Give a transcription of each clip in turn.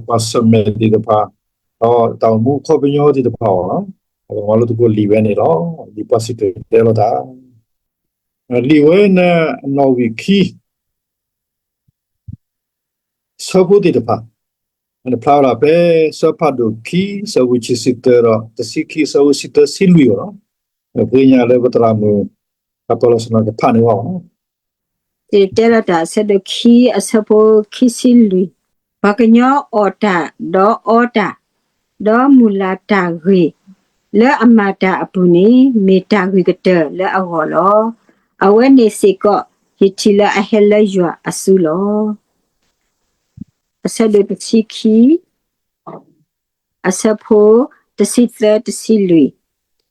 ပှၤဆၢၣ်မဲာ်သ့ၣ်တဖၣ်, ဒီးတၢ်အိၣ်မူအခီပညီသ့ၣ်တဖၣ်အီၤ, အကမၤလိသကိးလံာ်ဝဲန့ၣ်လီၤ. လံာ်ပှၤစံၣ်တဲၤတဲလီၤတၢ်, လံာ်ဝဲန့ၣ်အနီၣ်ဂံၢ်ခံ ဆၢဖိသ့ၣ်တဖၣ်, ဖျါဝဲဒၣ်ဖဲ ဆၢဖးဒိၣ်ခံ ဆၢဖိဆံသၢဒီး တဆံခံ ဆၢဖိဆံသၢဆံလွံၢ်အီၤလီၤ. ပဃ့ညါလၢပသရၣ်မုၣ် အပၢ်လီၤဆၢနီၤကဖးန့ၣ်ဝဲအီၤလီၤ. စံၣ်တဲၤတဲလီၤတၢ် အဆၢဒိၣ်ခံ အဆၢဖိခံဆံလွံၢ်, ပှၤကညီအီၣ်တၢ်, ဒီးအီတၢ်, ဒီးမုၢ်လၢ်တၢ်ဂ့ၤ လၢအမၤတၢ်အပူၤန့ၣ် မ့ၢ်တၢ်ဂ့ၤကတၢၢ်လၢအဂီၢ်လီၤ. အဝဲန့ၣ်စ့ၢ်ကီး ယထံၣ်လၢအဟဲလၢယွၤအစုလီၤ. အဆၢဒိၣ်တဆံခံ အဆၢဖိတဆံသၢ တဆံလွံၢ်,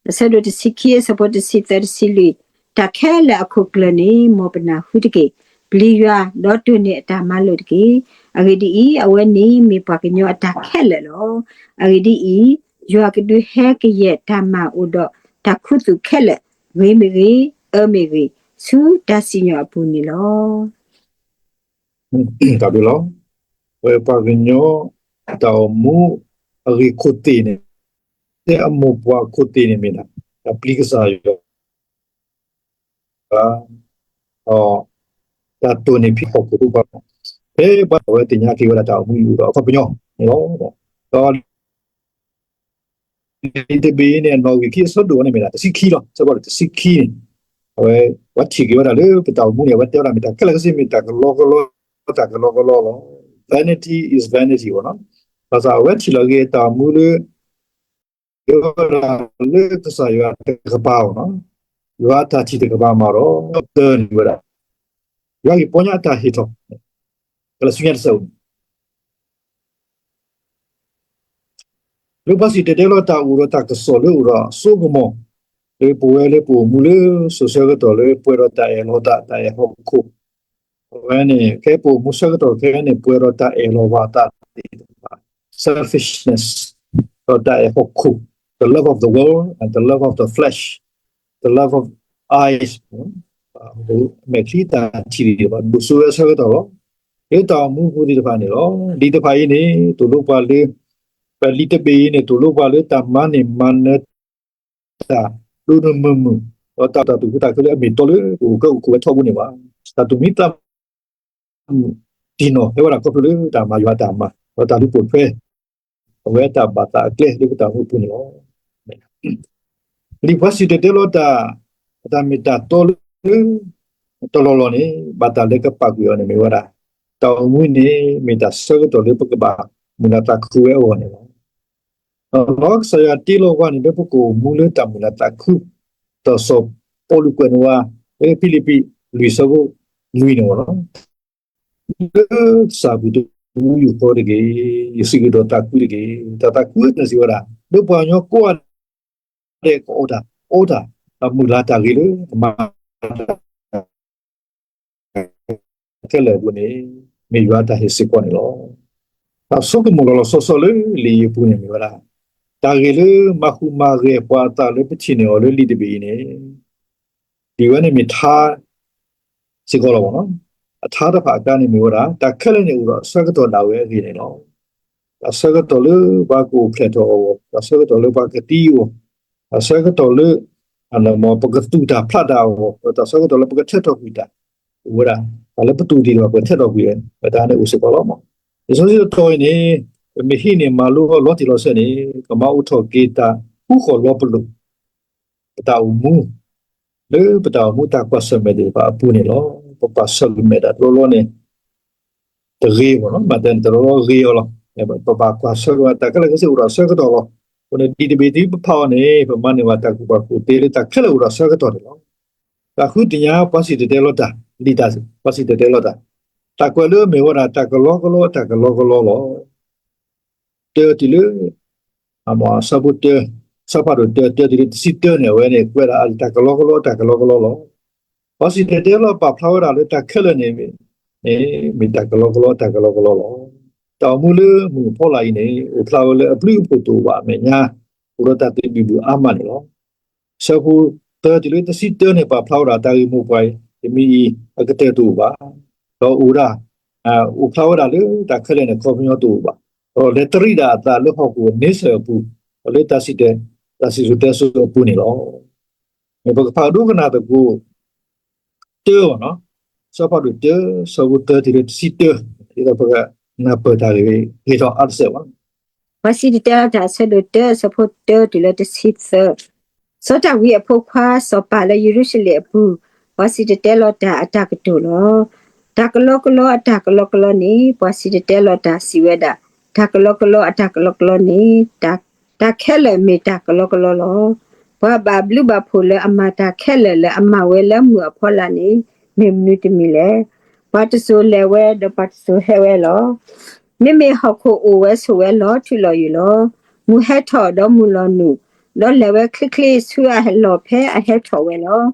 အဆၢဒိၣ်တဆံခံ အဆၢဖိတဆံသၢ တဆံလွံၢ်, တၢ်ခဲလၢာ်အခိၣ်ကျၢၢ်န့ၣ် မ်ပနၢ်ဟူတက့ၢ်. ပျံၤယွၤ ဒီးတိၢ်န့ၢ်အတၢ်မၤလိာ်တက့ၢ်. အဂ့ၢ်ဒ်အံၤ, အဝဲန့ၣ်မ့ၢ်ပှၤကညီအတၢ်ခဲလၢာ်လီၤ. အဂ့ၢ်ဒ်အံၤ, ယွၤကဒုးဟဲကယဲၢ်တၢ်မၤအိၣ်ဒီးတၢ်ခူသူၣ်ခဲလၢာ်, ဂ့ၤမ့ၢ်ဂ့ၤ, အၢမ့ၢ်ဂ့ၤ, ဆူတၢ်စံၣ်ညီၣ်အပူၤန့ၣ်လီၤ. တၢ်ဘျုးလီၤ. ပဝဲပှၤကညီ တၢ်အိၣ်မူအဂ့ၢ်ခိၣ်သ့ၣ်န့ၣ်, အမိၢ်ပှၢ်ခိၣ်သ့ၣ်န့ၣ်မ့ၢ်ဒၣ် တၢ်ပျံၤကစၢ်ယွၤ, ဒီးတၢ်တိၢ်န့ၢ်ဖံးဟီၣ်ခိၣ်ဖိပှၤ, ဖဲပှၤဝဲသ့ၣ်ညါက့ၤဝဲဒၣ်တၢ်အိၣ်မူအံၤ အိၣ်ဒီးအခီပညီန့ၣ်လီၤ. ဒီး လံာ်တဘ့ၣ်အံၤန့ၣ် အနီၣ်ဂံၢ်ခံအဆၢဒိၣ်န့ၣ်မ့ၢ်ဒၣ်တဆံခံလီၤ. ဆၢဖိတဆံခံန့ၣ်, အဝဲ ပှၤထံၣ်က့ၤဝဲဒၣ်လၢပတၢ်အိၣ်မူန့ၣ် အဝဲတဲဝဲဒၣ်မ့ၢ်တၢ်ခဲလၢာ်ခဲဆ့ မ့ၢ်တၢ်ကလီကလီ, တၢ်ကလီကလီလီၤ. Vanity is vanity ဘၣ်နီၤ. ဘၣ်ဆၣ်အဝဲထံၣ်လီၤက့ၤတၢ်အိၣ်မူလၢ ကဲဝဲဒၣ်လၢကစၢ်ယွၤတကပၤအီၤနီၤ, ယွၤအတၢ်ထံၣ်တကပၤမးဒီး တၢ်န့ၢ်ဝဲဒၣ် ယွၤက့ၤပီညါအတၢ်ဟ့ၣ်ထီၣ် ကလၢဆူညါတစဲးအိၣ်န့ၣ် လၢပှၤစံၣ်တဲၤတဲလီၤတၢ်အိၣ်ဒီးတၢ်ကစီၣ်လၢအိၣ်ဒီးအစိကမီၤ, လၢပဝဲလၢပအိၣ်မူလၢစိၤဆၢကတီၢ်လၢပှဲၤဒီးတၢ်အဲၣ်လီၤသး တၢ်အဲၣ်ဟီၣ်ခိၣ်, အဝဲန့ၣ် ဖဲပအိၣ်မူဆၢကတီၢ်ခဲအံၤန့ၣ် ပှဲၤဒီးတၢ်အဲၣ်လီၤဘၣ်သးသ့ၣ်တဖၣ်, selfishness, ဒီးတၢ်အဲၣ်ဟီၣ်ခိၣ်, the love of the world and the love of the flesh, the love of eyes, မဲာ်ချံတၢ်ထံၣ်သ့ၣ်တဖၣ် ဒိၣ်စိဝဲဆၢကတီၢ်လီၤ. လၢတၢ်အိၣ်မူပူၤသ့ၣ်တဖၣ်န့ၣ်လီၤ. လံာ်တဖၣ်အံၤန့ၣ် သိၣ်လိပှၤလၢ, ပလံာ်တဘ့ၣ်အံၤန့ၣ် သိၣ်လိပှၤလၢတၢ်မၤန့ၢ်မၤနၢၤ တၢ်ဒိၣ်ဒိၣ်မုၢ်မုၢ်, ဒီးတၢ်သူၣ်ခုသးခုလၢအမ့ၢ်တီလၢပအိၣ်ကဲအိၣ်ခိးဝဲထီဘိန့ၣ်ဘၣ်. တၢ်သူၣ်မံသးမုာ်တံၢ်နီၢ် ဟဲဝဲဒၣ်ခီဖျိလၢတၢ်မၤယွၤအတၢ်မၤ ဒီးတၢ်လူၤပိာ်ထွဲ အဝဲတၢ်ဘၣ်သးအကျဲလၢပတၢ်အိၣ်မူအပူၤန့ၣ်လီၤ. လံာ်ပှၤစံၣ်တဲၤတဲလီၤတၢ် အတၢ်မ့ၢ်တၢ်တီလၢ တလီၢ်လီၢ်န့ၣ် ဘၣ်တၢ်လၢကပာ်ကွံာ်အီၤန့ၣ်မ့ၢ်ဝဲဒၣ် တၢ်အိၣ်မူန့ၣ် မ့ၢ်တၢ်ဆၢကတီၢ်လၢပကဘၣ်မုၢ်လၢ်သးခုဝဲအဂီၢ်န့ၣ်လီၤ. ဒီးကစၢ်ယွၤတ့လီၤပှၤန့ၣ် လၢပကအိၣ်မူလၢတၢ်မုၢ်လၢ်သးခု, ဒီးစီၤပီလူးကွဲးန့ၢ်ဝဲ လၢဖံလံးပံး လွံၢ်ဆၢဖိလွံၢ်န့ၣ်လီၤ. လၢကစၢ်အပူၤတမူယူၢ်ဃီတက့ၢ်, ယစံးကဒီးသးခုတက့ၢ်. တၢ်သးခုတၢ်စံးဝဲဒၣ် လၢပှၤကညီကိးဂၤဒဲးကအီၣ်တၢ်အီတၢ်, ဒီးမုၢ်လၢ်တၢ်ဂ့ၤလၢအမၤတၢ်ခဲလၢာ်အပူၤန့ၣ် မ့ၢ်ယွၤအတၢ်ဟ့ၣ်စ့ၢ်ကီးန့ၣ်လီၤ. တၢ်ဆိကမိၣ်လီၤလီၤဆီဆီလၢလံာ်အံၤအပူၤန့ၣ်မ့ၢ်ဝဲဒၣ် တၢ်ဂ့ၢ်လၢမၤဃုာ်မၤဂဲၤပှၤအသးလၢပထံၣ်န့ၢ်အီၤလၢလံာ်တဘ့ၣ်အံၤန့ၣ် ဒ်ဝဲန့ၣ်မ့ၢ်ထါစ့ၢ်ကီးလီၤ. အထါတဖၣ်အကျါန့ၣ်မ့ၢ်ဝဲဒၣ် တၢ်ခဲလၢာ်န့ၣ်အိၣ်ဒီးအဆၢကတီၢ်ဒၣ်ဝဲအဂ့ၢ်န့ၣ်လီၤ. တၢ်ဆၢကတီၢ်လၢပှၤကအိၣ်ဖျဲၣ်ထီၣ်အဂီၢ်, တၢ်ဆၢကတီၢ်လၢပှၤကသံအဂီၢ်, တၢ်ဆၢကတီၢ်လၢ ပကသူၣ်တၢ်ဖျးတၢ်အဂီၢ်, ဒီးတၢ်ဆၢကတီၢ်လၢပကထဲးထီၣ်ကွံာ်တၢ်, အိၣ်ဝဲဒၣ် တၢ်လၢပသူၣ်သ့ၣ်တဖၣ် ပကထဲးထီၣ်ကွံာ် ပတၢ်န့ၣ်အိၣ်စ့ၢ်ကီးလီၤ. လံာ်စီဆှံတတီၤအံၤန့ၣ် ပမ့ၢ်ဟံးန့ၢ်မၤလိအီၤလီၤတံၢ်လီၤဆဲးန့ၣ် ကမၤအိၣ်ထီၣ်က့ၤတၢ်ဃူဃီၣ်လီၤပလိာ် ပတၢ်အိၣ်မူ လၢပတၢ်အိၣ်မူတၢ်ကွၢ်ဆၢၣ်မဲာ်သ့ၣ်တဖၣ်အပူၤန့ၣ်လီၤ. ပကွၢ်ဆၢၣ်မဲာ်တၢ်တလီၢ်လီၢ်န့ၣ် တဂ့ၤဘၣ်နီၤ, မ့ၢ်တဲန့ၣ် တလီၢ်လီၢ်ဂ့ၤအီၤလီၤ. ပဘၣ်ကွၢ်ဆၢၣ်မဲာ်တၢ်ခဲလၢာ်ခဲဆ့အိၣ်ဒီးဆၢကတီၢ်လီၤ. အဃိန့ၣ် လံာ်တဘ့ၣ်တုၤပဖးအီၤန့ၣ် ပမၤန့ၢ်ဘၣ်တၢ်ကူၣ်ဘၣ်ကူၣ်သ့လၢတၢ်ခဲလၢာ်အိၣ်ဒီးဆၢကတီၢ်န့ၣ်လီၤ. တၢ်ဃုသ့ၣ်ညါပှၤစံၣ်တဲၤတဲလီၤတၢ်, လံာ်တၢ်ပှၤစံၣ်တဲၤတဲလီၤတၢ်, တၢ်ကွဲးလၢအမ့ၢ်ဝဲဒၣ် တၢ်ကလီကလီတၢ်ကလီကလီလီၤ. တၢတုၤလၢ ဆၢဖိတၢ, ဆၢဖးဒိၣ်တၢ တၢတုၤလၢတဆံတၢန့ၣ် အဝဲန့ၣ် ကွဲးဒၣ်အတၢ်ကလီကလီတၢ်ကလီကလီလီၤ. ပှၤစံၣ်တဲၤတဲလီၤပာ်ဖျါဝဲဒၣ်လၢတၢ်ခဲလၢာ်န့ၣ် မ့ၢ်တၢ်ကလီကလီတၢ်ကလီကလီလီၤ. တၢ်အိၣ်မူလၢမုၢ်ဖီလာ်အံၤန့ၣ် အိၣ်ဖျါဝဲလၢအဘျုးအဖှိၣ်တအိၣ်ဘၣ်အမဲာ်ညါ, အိၣ်ဒီးတၢ်သဘံၣ်ဘုၣ်အါမးန့ၣ်လီၤ. ဆၢဖိသၢတုၤလၢတဆံတၢန့ၣ် ပာ်ဖျါဝဲဒၣ်တၢ်ဂ့ၢ်မိၢ်ပှၢ်အံၤ တမံၤအံၤ အကတၢၢ်တအိၣ်ဘၣ်, ဒီးအိၣ်ဒၣ် အိၣ်ဖျါဝဲဒၣ်လၢတၢ်ခဲလၢာ်န့ၣ် ခီပညီတအိၣ်ဘၣ်. လဲၤတရံးဒၣ်အသးလၢဟီၣ်ခိၣ်န့ဆၢၣ်အပူၤ, လၢတၢ်စံၣ်တဲၤ, တၢ်စံၣ်စိၤတဲစိၤအပူၤန့ၣ်လီၤ. ပကဖးဒိကနၣ်သကိး တၢ, စီၤပၤဒိၣ်တၢ ဆၢဖိတၢတုၤလၢတဆံတၢ, ဒ်သိးပကနၢ်ပၢၢ်တၢ်ဂ့ၤထီၣ်အါတစဲးဘၣ်. ပှၤစံၣ်တဲၤတဲလီၤတၢ်အဆၢဒိၣ်တၢ ဆၢဖိတၢတုၤလၢတဆံသၢ. စီၤဒၤဝံးအဖိခွါစီၤပၤလၢယရူၤၡလ့ၣ်အပူၤ, ပှၤစံၣ်တဲၤတဲလီၤတၢ်အတၢ်ကတိၤလီၤ. တၢ်ကလီကလီအတၢ်ကလီကလီန့ၣ် ပှၤစံၣ်တဲၤတဲလီၤတၢ်စံးဝဲဒၣ်, တၢ်ကလီကလီအတၢ်ကလီကလီန့ၣ်, တၢ်ခဲလၢာ်မ့ၢ်တၢ်ကလီကလီလီၤ. ပှၤဘၣ်ဘျုးဘၣ်ဖှိၣ်လၢအမၤတၢ်ခဲလၢာ်လၢအမၤဝဲလၢမုၢ်အဖီလာ်န့ၣ် မ့ၢ်မနုၤတမံၤလဲၣ်. ပှၤတစိၤလဲၤဝဲဒီးပှၤတစိၤဟဲဝဲလီၤ. မ့မ့ၢ်ဟီၣ်ခိၣ်အိၣ်ဝဲဆိးဝဲလီၤထူလီၤယိာ်လီၤ. မုၢ်ဟဲထီၣ်ဒီးမုၢ်လီၤနုာ်, ဒီးလဲၤဝဲချ့ချ့ဆူအလီၢ်ဖဲအဟဲထီၣ်ဝဲလီၤ.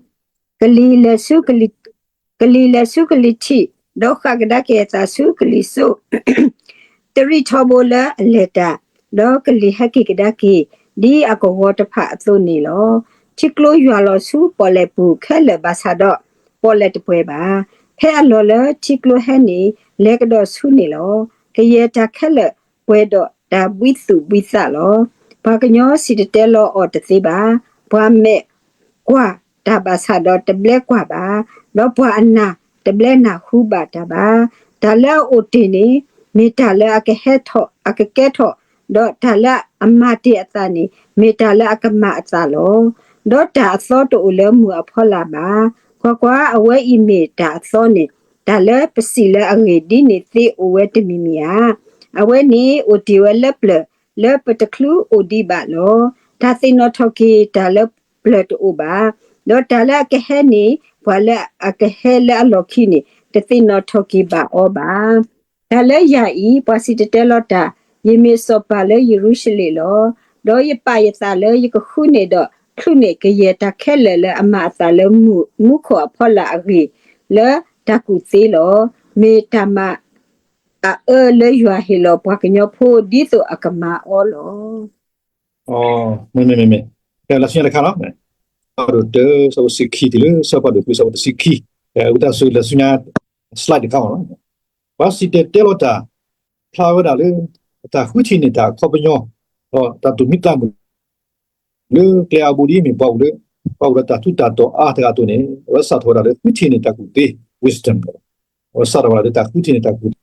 ကလံၤလဲၤဆူ ကလံၤလဲၤဆူကလံၤထံး, ဒီးဃၣ်ကဒါက့ၤအသးဆူကလံၤစိး, တရံးထီဘိလၢအလဲၤတၢ်, ဒီးကလံၤဟဲက့ၤကဒါက့ၤ ဒ်အကဝီၤတဖၣ်အသိးန့ၣ်လီၤ. ထံကျိယွၤလီၤဆူပီၣ်လဲၣ်ပူၤခဲလၢာ်ဘၣ်ဆၣ်ဒီး ပီၣ်လဲၣ်တပှဲၤဘၣ်. ဖဲအလီၢ်လၢထံကျိဟဲန့ၣ် လဲၤကဒီးဆူန့ၣ်လီၤ. ကယဲၢ်တၢ်ခဲလၢာ်ပှဲၤဒီးတၢ်ဘှံးသူၣ်ဘှံးသးလီၤ. ပှၤကညီစံၣ်တဲၤတဲလီၤအီၤတသ့ဘၣ်. ပှၤမဲာ်ကွၢ်တၢ်ဘၣ်ဆၣ်ဒီးတဘျဲကွၢ်ဘၣ်, ဒီးပှၤအနၢ်တဘျဲနၢ်ဟူဘၣ်တၢ်ဘၣ်. တၢ်လၢအအိၣ်တ့ၢ်န့ၣ် မ့ၢ်တၢ်လၢအကဟဲထီၣ်, အကကဲထီၣ်, ဒီးတၢ်လၢအမၤတ့ၢ်အသးန့ၣ် မ့ၢ်တၢ်လၢအကမၤအသးလီၤ. ဒီးတၢ်အသီတအိၣ်လၢမုၢ်အဖီလာ်ဘၣ်. ကွၢ်ကွၢ်, အဝဲအံၤမ့ၢ်တၢ်အသီန့ၣ် တၢ်လၢပစံးလၢအဂ့ၢ်ဒ်န့ၣ်သ့အိၣ်ဝဲတမံၤမံၤဧါ. အဝဲန့ၣ်အိၣ်တ့ၢ်ဝဲလၢပျၢၤလၢပတချုးအိၣ်ဒံးဘၣ်လီၤ. တၢ်သ့ၣ်နီၣ်ထီၣ်က့ၤတၢ်လၢပျၢၤတအိၣ်ဘၣ်, ဒီးတၢ်လၢအကဟဲန့ၣ် ပှၤလၢအကဟဲလၢအလီၢ်ခံန့ၣ် တသ့ၣ်နီၣ်ထီၣ်က့ၤဘၣ်အီၤဘၣ်. တၢ်လၢယၤအံၤ ပှၤစံၣ်တဲၤတဲလီၤတၢ်, ယမ့ၢ်စီၤပၤလၢယရူၤၡလ့ၣ်လီၤ. ဒီးယပာ်ယသးလၢယကဃုန့ၢ်ဒီးချုးန့ၢ်ကယဲၢ်တၢ်ခဲလၢာ်လၢအမၤအသးလၢမူခိၣ်အဖီလာ်အဂ့ၢ်, လၢတၢ်ကူၣ်သ့လီၤ. မ့ၢ်တၢ်မၤအအၢလၢယွၤဟ့ၣ်လီၤပှၤကညီဖိဒ်သိးအကမၤအီၤလီၤ. မ့မ့မ့မ့, လၢဆူညါတခါလီၤ. ပှၤဒိၣ်တၢ ဆၢဖိတဆံခံတုၤလၢ ဆၢပှၤဒိၣ်ခွံ ဆၢဖိတဆံခံ, ဝံသးစူၤလၢဆူညါ slide တခါမ့ၢ်လီၤ. ပှၤစံၣ်တဲၤတဲလီၤတၢ် ဖျါဝဲဒၣ်လၢ အတၢ်ဃုထံၣ်န့ၢ်တၢ်အခီပညီ, ဒီးတၢ်သူၣ်မံသးမုာ် လၢကျဲအါဘိဒ်အမ့ၢ်ပှၤအိၣ်လၢ ပှၤအိၣ်ဒီးတၢ်ထူးတၢ်တီၤအါတဂၤအသိးန့ၣ် အဝဲစးထီၣ်ဝဲဒၣ်လၢဃုထံၣ်န့ၢ်တၢ်ကူၣ်သ့ wisdom အဝဲစးထီၣ်ဝဲဒၣ်လၢတၢ်ဃုထံၣ်န့ၢ်တၢ်ကူၣ်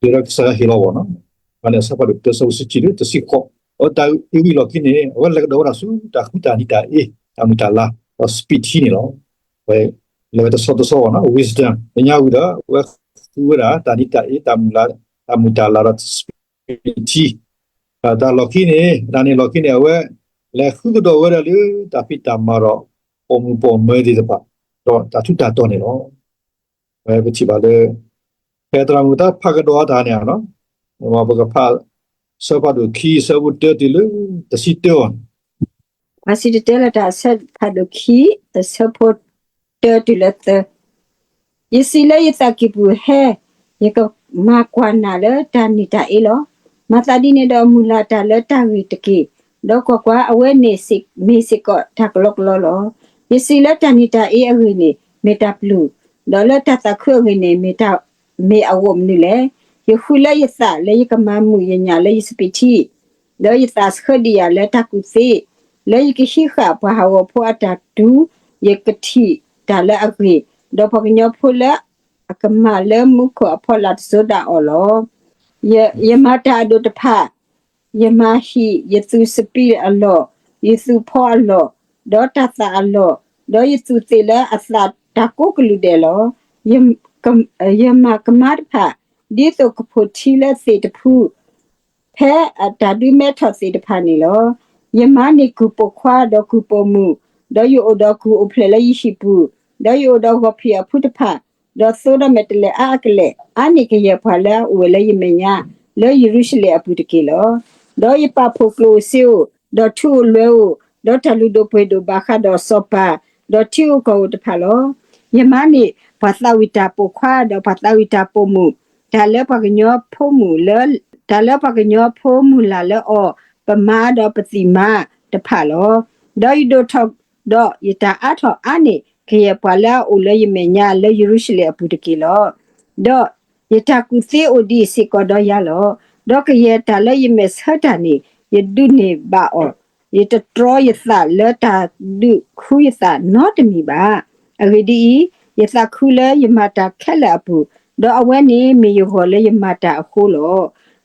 သ့ဒီးကစၢ်ယွၤဟ့ၣ်လီၤအီၤန့ၣ်, ဘၣ်န့ၣ်အဆၢဖးဒိၣ်တၢ ဆၢဖိတဆံခံတုၤတဆံဃိး, ဒီးတၢ်အံၤဝံၤအလီၢ်ခံန့ၣ် အဝဲလဲၤကဒီးဝဲဒၣ်ဆူတၢ်ဃုတၢ်နံၤတၢ်အ့ တၢ်မုာ်တၢ်လၤ ဒီး speech ထံန့ၣ်လီၤ. ဝဲလဲၤဝဲတဆီတဆီဘၣ်န့ၣ် wisdom တနံၤဝံၤဒီး အဝဲဃုဝဲဒၣ်တၢ်နံၤတၢ်အ့ တၢ်မုာ်လၤ, တၢ်မုာ်တၢ်လၤဒီး speech ထံ တၢ်လီၢ်ခံန့ၣ်, တၢ်န့ၣ်လီၢ်ခံန့ၣ် အဝဲလဲၤဃုကဒီးဝဲဒၣ်လၢတၢ်ဖံးတၢ်မၤဒီး ပိာ်မုၣ်ပိာ်မၢၤသ့ၣ်တဖၣ် ဒီးတၢ်ထူးတၢ်တီၤန့ၣ်လီၤ. ဝဲပထံၣ်ဘၣ်လၢ ဖဲသရၣ်မုၣ်တၢ်ဖးကဒီးတၢ်န့ၣ်, ပကဖး ဆၢဖးဒိၣ်ခံ ဆၢဖိတၢတုၤလၢ တဆံတၢအီၤန့ၣ်, ပှၤစံၣ်တဲၤတဲလီၤတၢ်အဆၢဖးဒိၣ်ခံ အဆၢဖိတၢတုၤလၢသၢ ယစံးလၢယသးကံၢ်ပူၤ, ဟဲ, ယကမၤကွၢ်နၤလၢတၢ်နံၤတၢ်အ့လီၤ. မၤသးဒ်န့ၣ်ဒီးမုၢ်လၢ်တၢ်လၢတၢ်ဂ့ၢ်တက့ၢ်. ဒီးကွၢ်ကွၢ်, အဝဲန့ၣ်မ့ၢ်စ့ၢ်ကီးတၢ်ကလီကလီလီၤ. ယစံးလၢတၢ်နံၤတၢ်အ့အဂ့ၢ်န့ၣ် မ့ၢ်တၢ်ပျုၢ်, ဒီးလၢတၢ်သးခုအဂ့ၢ်န့ၣ် မ့ၢ်အဂီၢ်မနုၤလဲၣ်. ယဃုလၢယသးလၢယကမၤမုာ်ယညၣ်လၢယစပံးထံ, ဒီးယသးဆှၢဒံးယၤလၢတၢ်ကူၣ်သ့, လၢယကဟံးဃာ်ပှၤဟးဂီၤဖိအတၢ်တူ, ယကထံၣ်တၢ်လၢအဂ့ၤ, ဒီးပှၤကညီဖိလၢအကမၣ်လၢမူခိၣ်အဖီလာ်တစိၤဒၣ်အီၤလီၤ. ယမၤတၢ်အဒိၣ်တဖၣ်, ယမၤဟံၣ်, ယသူၣ်စပံးအလီၢ်, ယသူၣ်ဖီအလီၢ်, ဒီးတၢ်သၣ်အလီၢ်, ဒီးယသူၣ်သ့ၣ်လၢအသၣ်တၢ်ကိးကလုာ်ဒဲးလီၤ. ယမၤကမါတဖၣ် ဒ်သိးကဖိထံလၢသ့ၣ်တဖု ဖဲအတၢ်ဒုးမဲထီၣ်သ့ၣ်တဖၣ်န့ၣ်လီၤ. ယမၤန့ၢ်ကုၢ်ပိာ်ခွါဒီးကုၢ်ပိာ်မုၣ်, ဒီးယအိၣ်ဒီးကုၢ်အိၣ်ဖျဲၣ်လၢယဟံၣ်ပူၤ, ဒီးယအိၣ်ဒီးဂီၤဖံးအဖုတဖၣ်, ဒီးသိဒီးမဲာ်တဲးလဲးအါအကလဲာ်, အါန့ၢ်ကယဲၢ်ပှၤလၢအအိၣ်ဝဲလၢယမဲာ်ညါ လၢယရူၤၡလ့ၣ်အပူၤတက့ၢ်လီၤ. ဒီးယပာ်ဖှိၣ်ကျိၣ်ဧိၤစ့ဧိၤ, ဒီးထူဧိၤလွဲဧိၤ, ဒီးတၢ်လုၢ်ဒိၣ်ပှ့ၤဒိၣ်ဘၣ်ဃးဒီးစီၤပၤ, ဒီးထံဧိၤကီၢ်ဧိၤတဖၣ်လီၤ. ယမၤန့ၢ်ပှၤသးဝံၣ်တၢ်ပိာ်ခွါဒီးပှၤသးဝံၣ်တၢ်ပိာ်မုၣ်, တၢ်လၢပှၤကညီဖိမုၣ်လၢ တၢ်လၢပှၤကညီဖိမုၢ်လၢ်လၢအီၤ ပမါဒီးပသံၣ်မါတဖၣ်လီၤ. ဒီးယဒိၣ်ထီၣ်ဒီးယတၢ်အါထီၣ်အါန့ၢ်ကယဲၢ်ပှၤလၢအအိၣ်လၢယမဲာ်ညါလၢယရူၤၡလ့ၣ်အပူၤတက့ၢ်လီၤ. ဒီးယတၢ်ကူၣ်သ့အိၣ်ဒံးစ့ၢ်ကီးဒီးယၤလီၤ. ဒီးကယဲၢ်တၢ်လၢယမဲာ်ဆၢတၢ်န့ၣ် ယဒုးန့ၢ်ဘၣ်အီၤ, ယတတြီယသးလၢတၢ်ဒုးခူယသးနီတမံၤဘၣ်. အဂ့ၢ်ဒ်အံၤ, ယသးခုလၢယမၤတၢ်ခဲလၢာ်အပူၤ, ဒီးအဝဲန့ၣ်မ့ၢ်ယဂီၢ်လၢယမၤတၢ်အဃိလီၤ.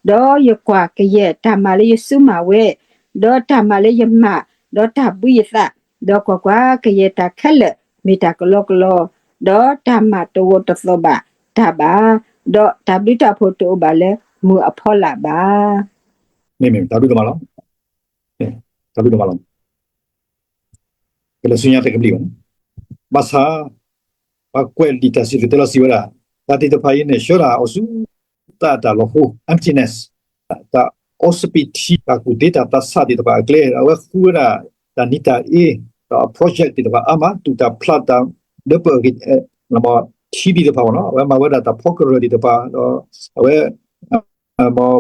ဒီးယကွၢ်ကယဲၢ်တၢ်မၤလၢယစုမၤဝဲ, ဒီးတၢ်မၤလၢယမၤ, ဒီးတၢ်ဘှံးယသး, ဒီးကွၢ်ကွၢ်, ကယဲၢ်တၢ်ခဲလၢာ်မ့ၢ်တၢ်ကလီကလီ, ဒီးတၢ်မၤတအိၣ်တသီၣ်ဘၣ်တၢ်ဘၣ်, ဒီးတၢ်ဘျုးတၢ်ဖှိၣ်တအိၣ်ဘၣ်လၢမုၢ်အဖီလာ်ဘၣ်. မ့မ့ၢ်တၢ်ဘျုးဒိၣ်မးလီၤ. တၢ်ဘျုးဒိၣ်မးလီၤ. ကလဲၤဆူညါတကဘျံးဘၣ်. ဘၣ်ဆၣ် ပှၤကွဲးလံာ်တၢ်စံၣ်တဲၤတဲလီၤစံးဝဲဒၣ်, တၢ်သ့ၣ်တဖၣ်အံၤန့ၣ် ဆှၢဒၣ်အီၤဆူ သးတၢ်လီၤဟိ emptiness, တၢ်အီစပံးထံ တၢ်ကူၣ်သ့တၢ်သးဆးသ့ၣ်တဖၣ်အကျဲ, အဝဲဃုဝဲဒၣ် တၢ်နံၤတၢ်အ့, ဒီးအ project သ့ၣ်တဖၣ်အါမး, တူၢ်တၢ်ဖျးတၢ် လၢပဂ့ၢ် ထံသ့ၣ်တဖၣ်, အဝဲမၤဝဲဒၣ်တၢ်ဖီကရၢၢ်သ့ၣ်တဖၣ်, ဒီးအဝဲ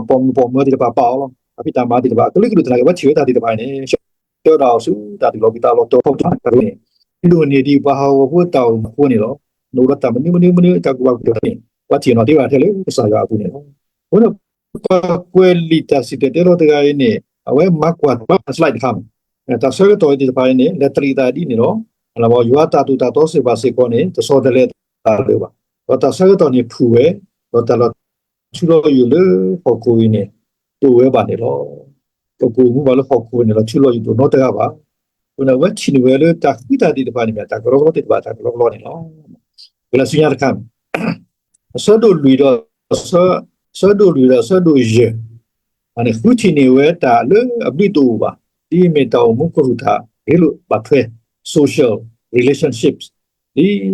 ပိာ်မုၣ်ပိာ်မၢၤသ့ၣ်တဖၣ်ပာ်အီၤလီၤ. အဖံးတၢ်မၤသ့ၣ်တဖၣ် အကလုာ်ကလုာ်သနာ်က့ အဝဲထံၣ်ဝဲတၢ်သ့ၣ်တဖၣ်အံၤန့ၣ် ဆှၢဒၣ်အီၤဆူတၢ်သူၣ်လီၤဘှံးသးလီၤတီၤ ဖီကတၢၢ်န့ၣ်, ဒ်န့ၣ်ဒ်ပှၤဟးဂီၤဖိတၢ်အိၣ်မူအဃိန့ၣ်လီၤ. နအိၣ်ဒီးတၢ်မနုၤမနုၤမနုၤ တၢ်ကူၣ်ဘၣ်ကူၣ်သ့န့ၣ် ပှၤထံၣ်နီၤတ့ၢ်ဘၣ်ထဲလၢကစၢ်ယွၤအပူၤန့ၣ်လီၤ. အဃိန့ၣ် ပှၤကွဲးလံာ်တၢ်စံၣ်တဲၤတဲလီၤတဂၤအံၤန့ၣ် အဝဲမၤကွၢ်တၢ် slide တခါမး, တၢ်ဆၢကတီၢ်အံၤသ့ၣ်တဖၣ်အံၤန့ၣ် လဲၤတရံးသးဒ်န့ၣ်လီၤ. ယွၤတၢ်သိၣ်တၢ်သီစ့ၢ်ကီးန့ၣ် တဆီတလဲသးလၢၤဘၣ်. ဒီးတၢ်ဆၢကတီၢ်န့ၣ်ဖုၣ်ဝဲ, ဒီးတၢ်လီၤထူလီၤယိာ်လၢဟီၣ်ခိၣ်အံၤန့ၣ် တအိၣ်ဝဲဘၣ်န့ၣ်လီၤ. ပကအိၣ်မူဘၣ်လၢဟီၣ်ခိၣ်အံၤန့ၣ် လီၤထူလီၤယိာ်တအိၣ်နီတဂၤဘၣ်. အဃိန့ၣ် အဝဲထံၣ်န့ၢ်ဝဲလၢတၢ်ဃုတၢ်သ့ၣ်တဖၣ်န့ၣ်မ့ၢ် တၢ်ကလီကလီသ့ၣ်တဖၣ် တၢ်ကလီကလီန့ၣ်လီၤ. ကလဲၤဆူညါတခါန့ၣ် အဆၢဒိၣ်လွံၢ်ဒီး အဆၢဒိၣ်လွံၢ်ဒီးအဆၢဒိၣ်ယဲၢ်န့ၣ် ဃုထံၣ်န့ၢ်ဝဲတၢ်လၢအဘျုးတအိၣ်ဘၣ်, ဒ်အမ့ၢ်တၢ်အိၣ်မူကရူၢ်တၢ်ရ့လိာ်ဘၣ်ထွဲ social relationships, ဒ်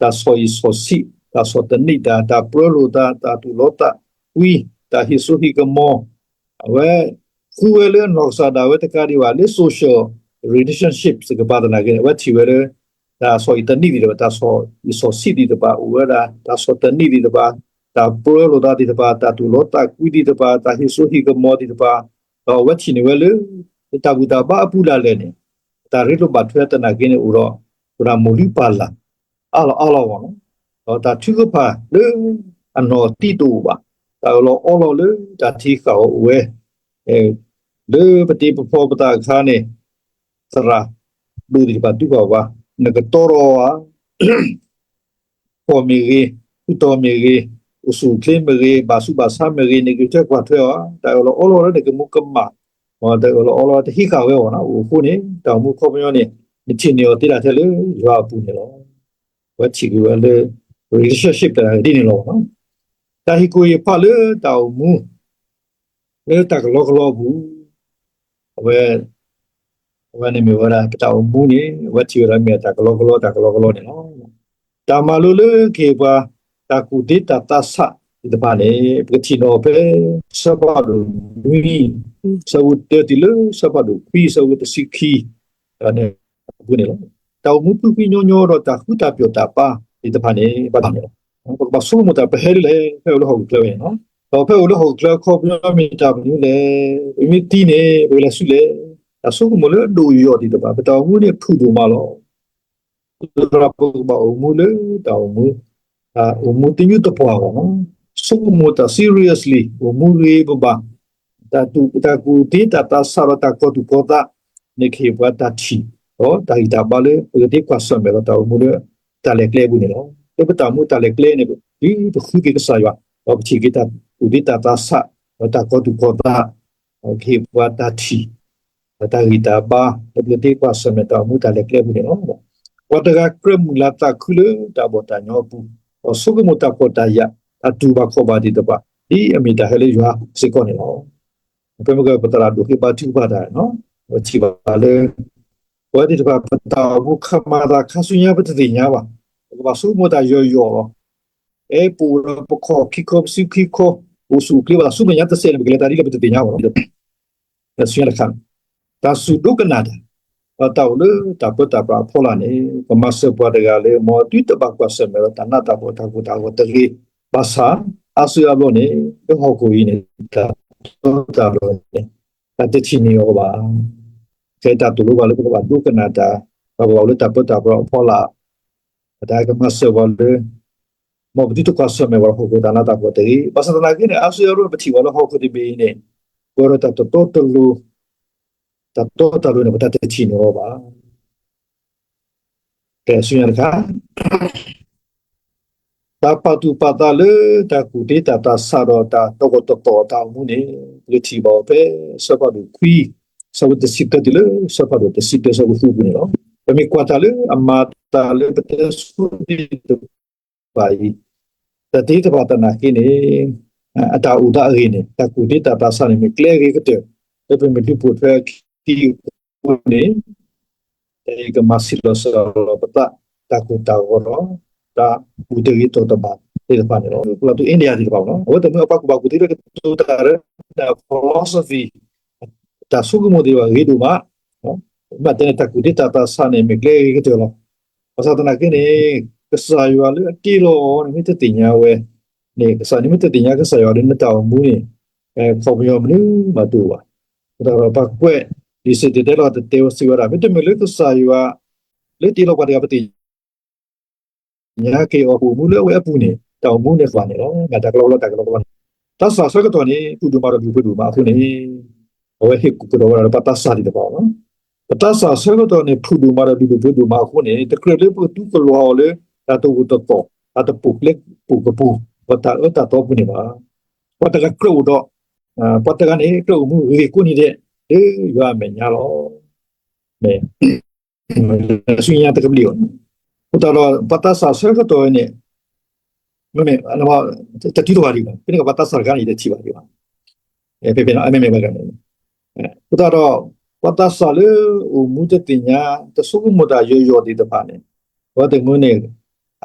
တၢ်ဆီၣ်အံၣ်ဆီၣ်ဆံး, တၢ်ဆီၣ်သနံးတၢ်, တၢ်ပြၢလိာ်သး, တၢ်သူၣ်လီသးကွံ, တၢ်ဟ့ၣ်စိဟ့ၣ်ကမီၤ, အဝဲ ဃုဝဲလၢအနီၢ်ကစၢ်ဒၣ်ဝဲတကးဒံးဘၣ် လၢ social relationship တကပၤသနာ်က့န့ၣ် အဝဲထံၣ်ဝဲလၢ တၢ်ဆီၣ်အံၣ်သနံးသ့ၣ်တဖၣ်, တၢ်ဆီၣ်အံၣ်ဆီၣ်ဆံးသ့ၣ်တဖၣ် အိၣ်ဝဲဒၣ် တၢ်ဆီၣ်သနံးသ့ၣ်တဖၣ်, တၢ်ပြၢလိာ်သးသ့ၣ်တဖၣ်, တၢ်သူၣ်လီသးကွံသ့ၣ်တဖၣ်, တၢ်ဟ့ၣ်စိဟ့ၣ်ကမီၤသ့ၣ်တဖၣ်, ဒီးအဝဲထံၣ်န့ၢ်ဝဲလၢ တၢ်ဘူၣ်တၢ်ဘါအပူၤဒၣ်လဲာ်န့ၣ် တၢ်ရ့လိာ်ဘၣ်ထွဲသနာ်က့န့ၣ် အိၣ်ဒီး အိၣ်ဒၣ်မိၢ်လုၢ်ပၢ်လၢ် အါလီၤအါလီၤအဂီၢ်လီၤ. ဒီးတၢ်ထုကဖၣ်လၢအနီၢ်သံတအိၣ်ဘၣ်, တၢ်အၢၣ်လီၤအီလီၤလၢတၢ်ထံဃာ်အီၤအိၣ်ဝဲ, လၢပတ့ပဖီပသးအခါန့ၣ် သရၣ်ဒိၣ်သ့ၣ်တဖၣ်တူၢ်ဘၣ်ဝဲ, နကတီဒီးဧါ ဖှီၣ်မ့ၢ်ဂ့ၤ, ဃုတီၢ်မ့ၢ်ဂ့ၤ, အိၣ်ဆူၣ်အိၣ်ချ့မ့ၢ်ဂ့ၤ, ဘၣ်ဆူးဘၣ်ဆါမ့ၢ်ဂ့ၤ, နကဂဲၤဆၢကွၢ်ထွဲအီၤ, တၢ်အၢၣ်လီၤအီလီၤလၢနကမူကမၣ်, တၢ်အၢၣ်လီၤအီလီၤတဟံးဃာ်ဝဲအီၤန့ၣ် အိၣ်အဃိန့ၣ် တၢ်အိၣ်မူခီပညီန့ၣ် နထံၣ်န့ၢ်အီၤသ့ဒၣ်ထဲလၢယွၤအပူၤန့ၣ်လီၤ. အဝဲထံၣ်က့ၤဝဲလၢ relationship တဂၤဒ်န့ၣ်လီၤ. တၢ်ဟ့ၣ်ကူၣ်ဟ့ၣ်ဖးလၢတၢ်အိၣ်မူ လၢတၢ်ကလီကလီအပူၤ, အဝဲ အဝဲန့ၣ်မ့ၢ်ဝဲဒၣ် ပတၢ်အိၣ်မူန့ၣ် အဝဲထံၣ်ဝဲဒၣ်မ့ၢ်တၢ်ကလီကလီ တၢ်ကလီကလီန့ၣ်လီၤ. တၢ်မၤလိလၢကဟ့ၣ်ပှၤ တၢ်ကူၣ်သ့တၢ်သးဆးသ့ၣ်တဖၣ်န့ၣ် ပကထံၣ်န့ၢ်အီၤဖဲ အဆၢဖးဒိၣ်နွံ အဆၢဖိတၢတုၤလၢအဆၢဖးဒိၣ်ခွံ အဆၢဖိတဆံခံ အပူၤန့ၣ်လီၤ. တၢ်အိၣ်မူဖှံဖှံညီညီဒီးတၢ်ဃူတၢ်ပျီၢ်တၢ်ပာ်သ့ၣ်တဖၣ်န့ၣ် ဘၣ်တၢ်န့ၣ်လီၤ. ပကဘၣ်ဆိကမိၣ်တၢ်ပဟဲဒ်လဲၣ် ဖဲအိၣ်လၢဟီၣ်ခိၣ်ချၢဝဲန့ၣ်လီၤ. ဒီးဖဲအိၣ်လၢဟီၣ်ခိၣ်ချၢအခီပညီမ့ၢ်တၢ်မနုၤလဲၣ်, ပမ့ၢ်သံန့ၣ် ပကလဲၤဆူလဲၣ်, တၢ်ဆိကမိၣ်လၢအဒိၣ်ယိာ်သ့ၣ်တဖၣ် ပတၢ်အိၣ်မူန့ၣ်ဖုၣ်ဒိၣ်မးလီၤ. သရၣ်ပကဘၣ်အိၣ်မူလၢတၢ်အိၣ်မူ, တၢ်အိၣ်မူသညူးသပှၢ်အဂီၢ်လီၤ. ဆိကမိၣ်တၢ် seriously အိၣ်မူဂ့ၤမဘၣ်, တၢ်ကူၣ်သ့တၢ်သးဆးဒီးတၢ်ကီၤသူၣ်ကီၤသးန့ၣ် ကဟ့ၣ်ပှၤတၢ်ထံၣ် ဒီးတၢ်ဂံၢ်တၢ်ဘါလၢပကသ့ကွၢ်ဆၢၣ်မဲာ်ဒီးတၢ်အိၣ်မူလၢတၢ်လဲၤကျဲအပူၤန့ၣ်လီၤ. လၢပတၢ်အိၣ်မူတၢ်လဲၤကျဲန့ၣ် တုၤပဃုက့ၤကစၢ်ယွၤ ဒီးပထံၣ်က့ၤတၢ်ကူၣ်သ့တၢ်သးဆး ဒီးတၢ်ကီၤသူၣ်ကီၤသး ကဟ့ၣ်ပှၤတၢ်ထံၣ် ဒီးတၢ်ဂံၢ်တၢ်ဘါ လၢပကသ့ကွၢ်ဆၢၣ်မဲာ်တၢ်အိၣ်မူတၢ်လဲၤကျဲအပူၤန့ၣ်လီၤ. ပှၤတဂၤကြၢးမုၢ်လၢ်သးခုလၢတၢ်ဘီၣ်တၢ်ညီအပူၤ, ဒီးဆိကမိၣ်တၢ်ဖှီၣ်တၢ်ယာ် တၢ်တူၢ်ဘၣ်ခီၣ်ဘၣ်သ့ၣ်တဖၣ် ဒ်အမ့ၢ်တၢ်ဟဲလၢယွၤစ့ၢ်ကီးန့ၣ်လီၤ. ဖဲမ့ၢ်ကပသရၣ်ဒိၣ်ဃ့ဘါထုကဖၣ်တၢ်န့ၣ် ပထံၣ်ဘၣ်လၢ ပဝဲသ့ၣ်တဖၣ် ပတၢ်အိၣ်မူခါမၤသးခါဆူညါပတသ့ၣ်ညါဘၣ်. ပကဘၣ်ဆိကမိၣ်တၢ်ယိာ်ယိာ်လီၤ. အဲ ပအိၣ်ဒီးပခီၣ်ခံခီ ပစုခံခီ, အိၣ်ဆူၣ်အိၣ်ချ့ဘၣ်ဆူမဲာ်ညါတစဲးန့ၣ် ပကလဲၤတၢ်ဒ်လဲၣ်ပတသ့ၣ်ညါဘၣ်လီၤ. တၢ်စူၢ်ဒိကနၣ်တၢ်, ဒီးတၢ်အိၣ်လၢတၢ်ပၢတၢ်ပြးအဖီလာ်န့ၣ် ကမၤစၢၤပှၤတဂၤလၢ မ်အသုတဘၣ်ကွၢ်ဆၢၣ်မဲာ်ဒီးတၢ်နးတၢ်ဖှီၣ်တၢ်ကိၢ်တၢ်ဂီၤတဂ့ၤ. ဘၣ်ဆၣ် အါစုအါဘျီန့ၣ် လၢဟီၣ်ခိၣ်အံၤန့ၣ် တၢ်တီတၢ်လိၤန့ၣ် တၢ်တထံၣ်န့ၢ်အီၤဘၣ်. ခဲအံၤတၢ်သိၣ်လိပှၤလၢပကဘၣ်ဒိကနၣ်တၢ်, ပကဘၣ်အိၣ်လၢတၢ်ပၢတၢ်ပြးအဖီလာ်, တၢ်ကမၤစၢၤပှၤလၢ မ်ပသုတကွၢ်ဆၢၣ်မဲာ်ဘၣ်ဟီၣ်ခိၣ်တၢ်နးတၢ်ဖှီၣ်တဂ့ၤ. ဘၣ်ဆၣ်သနာ်က့န့ၣ် အါစုအါဘျီပထံၣ်ဘၣ်လၢဟီၣ်ခိၣ်တဘ့ၣ်အံၤန့ၣ် ပှဲၤဒီးတၢ်တတီတလိၤ, တၢ်တီတၢ်လိၤန့ၣ် ပတၢ်တထံၣ်န့ၢ်အီၤဘၣ်. ကဲဆူညါတခါ, တၢ်ပာ်သူၣ်ပာ်သးလၢတၢ်ကူၣ်သ့တၢ်သးဆးဒီးတၢ်တဂီၢ်တသီၣ်အတၢ်အိၣ်မူန့ၣ် ပကထံၣ်ဘၣ်အီၤဖဲ ဆၢဖးဒိၣ်ခွံ ဆၢဖိတဆံသၢတုၤလၢ ဆၢဖးဒိၣ်တဆံတၢ ဆၢဖိဃုပူၤန့ၣ်လီၤ. ပမ့ၢ်ကွၢ်တၢ်လၢအမၤတၢ်လၢပတဲဆိဒၣ်တဖၣ်အံၤ, တၢ်သ့တဖၣ်သနာ်က့န့ၣ် အတၢ်အိၣ်သးအဂ့ၢ်န့ၣ် တၢ်ကူၣ်သ့တၢ်သးဆးန့ၣ် မ့ၢ်ကျဲအဂ့ၤကတၢၢ် လၢပမ့ၢ်ဒုးပိာ်ထွဲအခံအဃိန့ၣ် တၢ်အံၤကမၤဆံးလီၤစှၤလီၤပသး တၢ်ကိၢ်တၢ်ဂီၤဒီး တၢ်ကူၣ်တဂ့ၤတီၢ်တဘၣ်သ့ၣ်တဖၣ်န့ၣ်လီၤ. ပလီၢ်သူ India သ့ၣ်တဖၣ်လီၤ. အဝဲသ့ၣ်မ့ၢ်အပှၤကူၣ်ဘၣ်ကူၣ်သ့လၢကတိၤတၢ်လၢ တၢ် philosophy တၢ်ဆိကမိၣ်သ့ၣ်တဖၣ်ဂ့ၤဒိၣ်မး, ဘၣ်တဲန့ၣ် တၢ်ကူၣ်သ့တၢ်သးဆးန့ၣ် မ့ၢ်ကျဲအဂ့ၤကတၢၢ်လီၤ. ဘၣ်ဆၣ်သနာ်က့န့ၣ် ကစၢ်ယွၤလၢအတ့လီၤအီၤန့ၣ် မ့ၢ်တသ့ၣ်ညါဝဲန့ၣ် ကစၢ်န့ၣ်မ့ၢ်တသ့ၣ်ညါကစၢ်ယွၤလၢနတၢ်အိၣ်မူန့ၣ် ခီပညီမနုၤမးတအိၣ်ဘၣ်. အဃိသတးဒီးပှၤကွဲး လံာ်စံၣ်တဲၤတဲလီၤတတဲဝဲစံးဝဲဒၣ် မ့တမ့ၢ်လၢကစၢ်ယွၤ လၢတ့လီၤပှၤတဂၤပသ့ၣ်ညါက့ၤအီၤ ပအိၣ်မူလၢအဝဲအပူၤန့ၣ် တၢ်အိၣ်မူန့ၣ်သ့ၣ်တဖၣ်န့ၣ်လီၤ. မ့ၢ်တၢ်ကလီကလီ တၢ်ကလီကလီန့ၣ် သးစၢ်ဆၢကတီၢ်န့ၣ် ဖုၣ်ဒိၣ်မးဒီးဒူၣ်ဖိဒိၣ်မးအဃိန့ၣ် အဝဲဟ့ၣ်ကူၣ်ကဒီးဝဲဒၣ်လၢပှၤသးစၢ်သ့ၣ်တဖၣ်လီၤ. ပသးစၢ်ဆၢကတီၢ်န့ၣ် ဖုၣ်ဒိၣ်မးဒီးဒူၣ်ဖိဒိၣ်မးအဃိန့ၣ် တကြၢးလၢပကသူကလီၤအီၤလၢ တၢ်တဂိၢ်တသီၣ် တၢ်တပိာ်ကျဲပိာ်ကပူၤ ပတၢ်အၢတၢ်သီပူၤန့ၣ်ဘၣ်. ပှၤတဂၤကြၢးအိၣ်ဒီး ပှၤတဂၤန့ၣ် ကြၢးအိၣ်မူဂ့ၤကိးနံၤဒဲး လၢယွၤအမဲာ်ညါလီၤ. မ့ၢ်ဆူညါတကဘျံးအီၤန့ၣ် အဃိသတးဒီး ပှၤသးစၢ်ဆၢကတီၢ်န့ၣ် မ့မ့ၢ် တတုၤတဘၣ်ဒံးဘၣ်, ဖဲန့ၣ်ကပှၤသးစၢ်တဂၤန့ၣ် ယတထံၣ်ဘၣ်ဒံးဘၣ်. ဖဲဖဲန့ၣ် အမ့မ့ၢ်ဝဲဒၣ်န့ၣ် အဃိသတးဒီး ပှၤသးစၢ်လၢအိၣ်မူတသ့ၣ်ညါ တဆိကမိၣ်တၢ်ယိာ်ယိာ်သ့ၣ်တဖၣ်န့ၣ် အဝဲသ့ၣ်မ့ၢ်န့ၣ်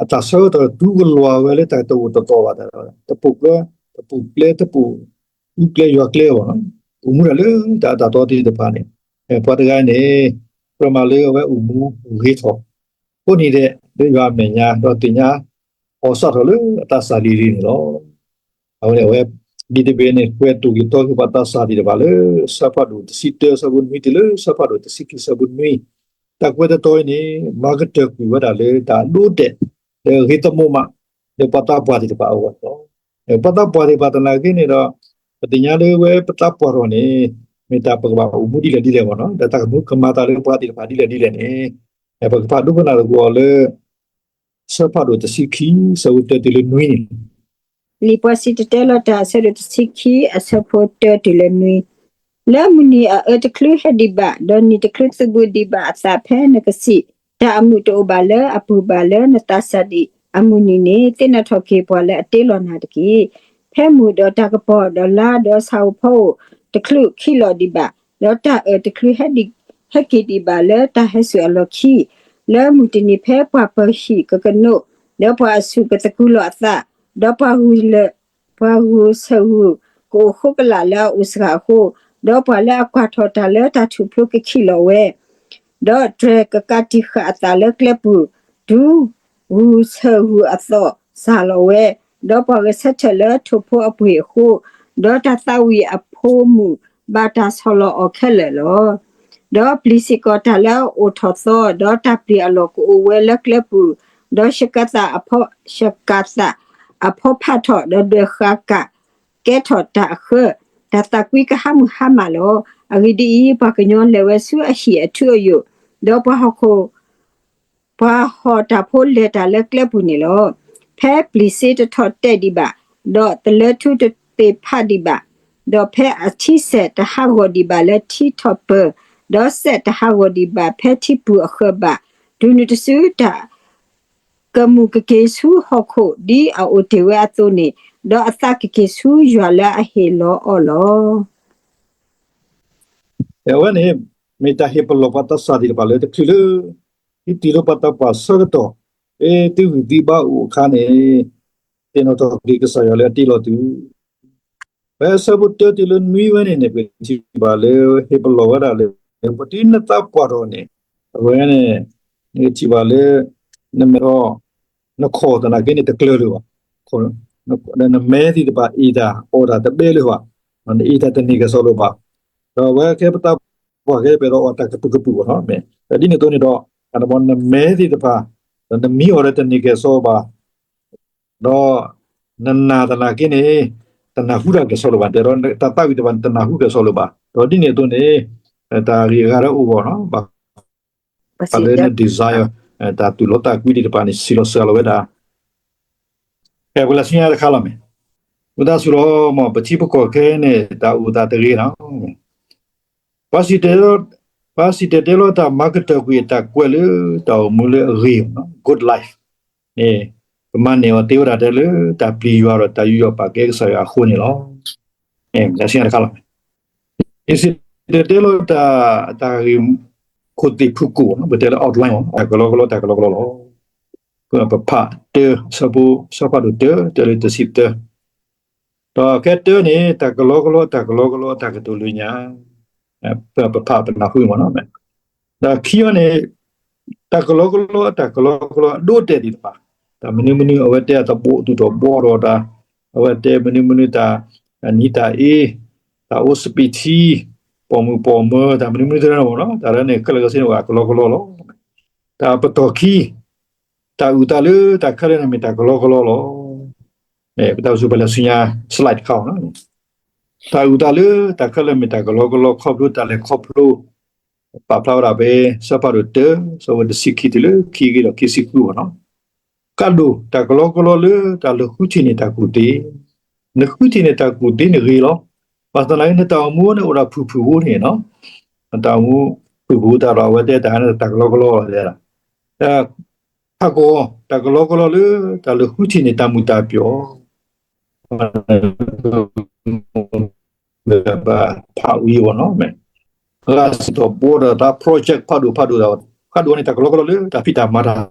အတၢ်ဆၢကတီၢ်သူကလီၤဝဲလၢတၢ်တဂိၢ်တသီၣ်ဘၣ်, တပိာ်ကျဲ တပိာ်ကျဲ တပိာ်သူကျဲယွၤကျဲအဂီၢ်န့ၣ် အိၣ်မူဒၣ်လၢတၢ်အၢတၢ်သီသ့ၣ်တဖၣ်န့ၣ် ပှၤတဂၤန့ၣ် ကြၢးမးလၢအဝဲအိၣ်မူဂ့ၤထီၣ် ကိးနံၤဒဲး လၢယွၤအမဲာ်ညါ ဒီးသ့ၣ်ညါအီၤစးထီၣ်လၢအသးစၢ်လံၤလံၤန့ၣ်လီၤ. အဝဲန့ၣ် အဝဲ ဒ်တဘ့ၣ်န့ၣ် ကွဲးသိၣ်က့ၤသီက့ၤပှၤသးစၢ်သ့ၣ်တဖၣ်လၢ ဆၢဖးဒိၣ်တဆံတၢ ဆၢဖိနွံတုၤလၢ ဆၢဖးဒိၣ်တဆံခံ ဆၢဖိနွံ, တၢ်ကွဲးတတီၤအံၤန့ၣ် မၤကတၢၢ်ကွံာ်ဝဲဒၣ်လၢတၢ်အဒိအတဲာ် လၢအဂ့ၤသမံးမး လၢပှၤသးပှၢ်သ့ၣ်တဖၣ်အဂီၢ်န့ၣ်လီၤ. ပှၤသးပှၢ်သ့ၣ်တဖၣ်သနာ်က့န့ၣ်ဒီး ပသ့ၣ်ညါလၢဝဲပသးပှၢ်ထီၣ်န့ၣ် မ့ၢ်တၢ်ပကဘၣ်အိၣ်မူဒ်လဲၣ်ဒ်လဲၣ်မးန့ၣ် ဒီးတၢ်ကမူကမၤသးလၢပှၤသ့ၣ်တဖၣ်ဒ်လဲၣ်ဒ်လဲၣ်န့ၣ် ပကဖးဒိကနၣ်သကိးအီၤလၢ ဆၢဖးဒိၣ်တဆံခံ ဆၢဖိတၢတုၤလၢနွံန့ၣ် လံာ်ပှၤစံၣ်တဲၤတဲလီၤတၢ် အဆၢဒိၣ်တဆံခံ အဆၢဖိတၢတုၤလၢနွံ, လၢမုၢ်နံၤအအၢတချုးဟဲဒံးဘၣ်, ဒီးနံၤတချုးသုးဘူးဒံးဘၣ်အသးဖဲနကစံး, တၢ်အမုာ်တအိၣ်ဘၣ်လၢအပူၤဘၣ်လၢနသးစၢ်ဒံးအမုၢ်နံၤန့ၣ်, သ့ၣ်နီၣ်ထီၣ်က့ၤပှၤလၢအတ့လီၤနၤတက့ၢ်. ဖဲမုၢ်ဒီးတၢ်ကပီၤဒီးလါဒီးဆၣ်ဧိၤဖီဧိၤတချုးခံလီၤဒံးဘၣ်, ဒီးတၢ်အၢၣ်တချုးဟဲဒံး ဟဲက့ၤဒံးဘၣ်လၢတၢ်ဟဲစူၣ်အလီၢ်ခံ, လၢမုၢ်တနံၤဖဲပှၤပၢၤဟံၣ်ကကနိး, ဒီးပှၤအဆူၣ်ကသကုၤလီၤအသး, ဒီးပှၤဂုာ်လၢ ပှၤဂုာ်ဆၢဂုာ်ကအိၣ်ဃိကလာ်လၢအအိၣ်စှၤအဃိ, ဒီးပှၤလၢအကွၢ်ထီၣ်တၢ်လၢတၢ်ထူၣ်ဖျိကခံးလီၤဝဲ, ဒီးတြဲၤကကးတံာ်ဃာ်အသးလၢကျဲပူၤ, တုၤဂုာ်ဆၢဂုာ်အသီၣ်စၢ်လီၤဝဲ, ဒီးပှၤဂဲၤဆၢထၢၣ်လၢထိၣ်ဖိအပှ့ၤအဃိ, ဒီးတၢ်သးဝံၣ်အဖိမုၣ်ဘၣ်တၢ်ဆီၣ်လီၤအီၤခဲလၢာ်လီၤ. ဒီးပျံၤစ့ၢ်ကီးတၢ်လၢအအိၣ်ထီၣ်သီ, ဒီးတၢ်ပျံၤအလီၢ်ကအိၣ်ဝဲလၢကျဲပူၤ, ဒီးရှကၤသၣ်အဖီ, ရှကၤသၣ်အဖီဖးထီၣ်, ဒီးဒွဲၣ်ဃာ်ကးကဲထီၣ်တၢ်အဃၢ, တၢ်သးကွံကဟါမုၢ်ဟါမၢ်လီၤ. အဂ့ၢ်ဒ်အံၤ, ပှၤကညီလဲၤဝဲဆူအဟံၣ်အထူအယိာ်, ဒီးပှၤဟီၣ်ခိၣ် ပှၤဟီၣ်တၢ်ဖိလဲၤတၢ်လၢကျဲပူၤန့ၣ်လီၤ. ဖဲပျံၤစ့တထီၣ်တဲာ်ဒံးဘၣ်, ဒီးသလၢထူတသ့ၣ်ဖးဒံးဘၣ်, ဒီးဖဲအထံစဲးတဟးဂီၤဒံးဘၣ်လၢထံထီၣ်ပၢၤ, ဒီးစဲးတဟးဂီၤဒံးဘၣ်ဖဲထံပူၤအဃၢၤဘၣ်, တုၤနုၤတစုတၢ် ကမုာ်ကက့ၤဆူဟီၣ်ခိၣ်ဒ်အအိၣ်တ့ၢ်ဝဲအသိးန့ၣ်, ဒီးအသးကက့ၤဆူယွၤလၢအဟ့ၣ်လီၤအီၤလီၤ. အဝဲန့ၣ် မ့ၢ်တၢ်ဟ့ၣ်ပလီၢ်ပှၤသးစၢ်သ့ၣ်တဖၣ်လၢတချုးလၢ သုတုၤလၢပှၤသးပှၢ်ဆၢကတီၢ်, သုဂံၢ်သုဘါအိၣ်အခါန့ၣ် သ့ၣ်နီၣ်ထီၣ်က့ၤကစၢ်ယွၤလၢအတ့လီၤသု ဖဲအဆၢဖိတၢတုၤလၢနွံဝဲန့ၣ်န့ၣ် ပထံၣ်ဘၣ်လၢဟ့ၣ်ပလီၢ်ဝဲဒၣ်လၢ ပတုၤနသးပှၢ်ထီၣ်န့ၣ် အဝဲန့ၣ် နကထံၣ်ဘၣ်လၢ နမဲာ်ထီၣ် နခီၣ်သနာ်က့န့ၣ်တကျၢၤလၢၤဘၣ်, နမဲသ့ၣ်တဖၣ်အ့ၣ်တၢ်အီၣ်တၢ်တဘဲလၢၤဘၣ်, နအ့ၣ်တၢ်တန့ၢ်ကဲၣ်ဆိးလၢၤဘၣ်, ဒီးအဝဲကဲပသးပှၢ်ကဲပှဲၤဒီးအီၣ်တၢ်ကပုာ်ကပုာ်ဘၣ်, ဒ်န့ၣ်အသိးန့ၣ်ဒီး နမဲသ့ၣ်တဖၣ် ဒီးနမံအီၣ်ဒီးတန့ၢ်ကဲၣ်ဆိးဘၣ် ဒီးနနာ်သနာ်က့န့ၣ် တနၢ်ဟူတၢ်ကစီၣ်လၢၤဘၣ်, တဲဒီးတၢ်သးဝံၣ်တဖၣ်န့ၣ် တနၢ်ဟူကစီၣ်လၢၤဘၣ်. ဒီးဒ်န့ၣ်အသိးန့ၣ် တၢ်ဂ့ၢ်အဂၤဒီးအိၣ်ဂီၢ်နီၤ, ဘၣ်ဃးလၢန desire တၢ်သူၣ်လီသးကွံဒံးတဖၣ်န့ၣ် ဆံးလီၤစှၤလီၤဝဲဒၣ် ကဲ ပကလဲၤဆူညါတခါလီၤမ့ၢ်, ဝံသးစူၤလီၤမ့ၢ် ပထံပကီၢ်ခဲအံၤန့ၣ် တၢ်အိၣ်သးတဂ့ၤနီၤ, ပှၤစံၣ်တဲၤတဲလီၤတၢ်မၤကတၢၢ်ကွံာ်အတၢ်ကွဲးလၢတၢ်အိၣ်မူလၢအဂ့ၤမ့ၢ်နီၤ, good life န့ၣ် ပမၤန့ၢ်အီၤသ့ဝဲဒၣ်ထဲလၢတၢ်ပျံၤယွၤဒီးတၢ်ယူးယီၣ်ပာ်ကဲကစၢ်ယွၤအဃိန့ၣ်လီၤ. ပကလဲၤဆူညါတခါလီၤမ့ၢ်, ယစံၣ်တဲၤတဲလီၤတၢ် တၢ်ဂ့ၢ် ခိၣ်သ့ၣ်ဖုၣ်ကိာ်နီၤ, ပတဲလၢ outline မ့ၢ် တၢ်ကလီကလီ တၢ်ကလီကလီလီၤ. ပဖးတၢ ဆၢဖိ ဆၢဖးဒိၣ်တၢ တၢလၢတဆံတၢ, ဒီးခဲတၢန့ၣ် တၢ်ကလီကလီ တၢ်ကလီကလီ တၢ်ကတိၤလၢညါ, ပဖးပနၢ်ဟူမ့ၢ်နီၤ, ဒီးခံအီၤန့ၣ် တၢ်ကလီကလီ တၢ်ကလီကလီ အဒိအတဲာ်သ့ၣ်တဖၣ်, တၢ်မနုၤမနုၤ အဝဲတဲအတဘိသူၣ်ထီၣ်ဘှီထီၣ်တၢ်, အဝဲတဲမနုၤမနုၤတၢ် နံၤတၢ်အ့, တၢ်အိၣ်စပံးထံ, ပိာ်မုၣ်ပိာ်မၢၤ တၢ်မနုၤမနုၤတရၢန့ၣ်မ့ၢ်နီၤ, တၢ်လၢန့ၣ် ခဲလၢာ်ခဲဆ့န့ၣ်ဝဲအကလီကလီလီၤ. တၢ်ပတီၢ်ခံ, တၢ်အုၣ်သးလၢတၢ်ခဲလၢာ်န့ၣ်မ့ၢ်တၢ်ကလီကလီလီၤ. ပတၢ်စူၢ်ပလဲၤဆူညါ slide တခါအီၤနီၤ, တၢ်အုၣ်သးလၢတၢ်ခဲလၢာ်မ့ၢ်တၢ်ကလီကလီ ခီဖျိတၢ်လဲၤခီဖျိ ပာ်ဖျါဝဲဒၣ်ဖဲ ဆၢဖးဒိၣ်တၢ ဆၢဖိတဆံခံတုၤလၢခံဂ့ၤဒီးခံဆံဃုအီၤနီၤ, ကးဒိၣ် တၢ်ကလီကလီလၢတၢ်လၢဃုထံၣ်န့ၢ်တၢ်ကူၣ်သ့, နဃုထံၣ်န့ၢ်တၢ်ကူၣ်သ့န့ၣ်ဂ့ၤလီၤ. ဘၣ်ဆၣ်သနာ်က့ နတၢ်အိၣ်မူန့ၣ်အိၣ်ဒီးဖုၣ်ဖုၣ်ဖိန့ၣ်နီၤ, နတၢ်အိၣ်မူဖုၣ်ဖုၣ်ဖိတၢ်ဒီးအဝဲတဲတၢ်န့ၣ်တၢ်ကလီကလီလီၤတဲဒၣ် ထးကီၢ် တၢ်ကလီကလီလၢ တၢ်လၢဃုထံၣ်န့ၢ်တၢ်မုာ်တၢ်ပျီၣ် ဘၣ်ဖးဝံၤအီၤနီၤ, ဂၤစံၣ်ထီၣ်ဘှီဒီးတၢ် project ဖးဒိၣ်ဖးဒိၣ်, ဖးဒိၣ်န့ၣ် တၢ်ကလီကလီလၢတၢ်ဖံးတၢ်မၤတၢ်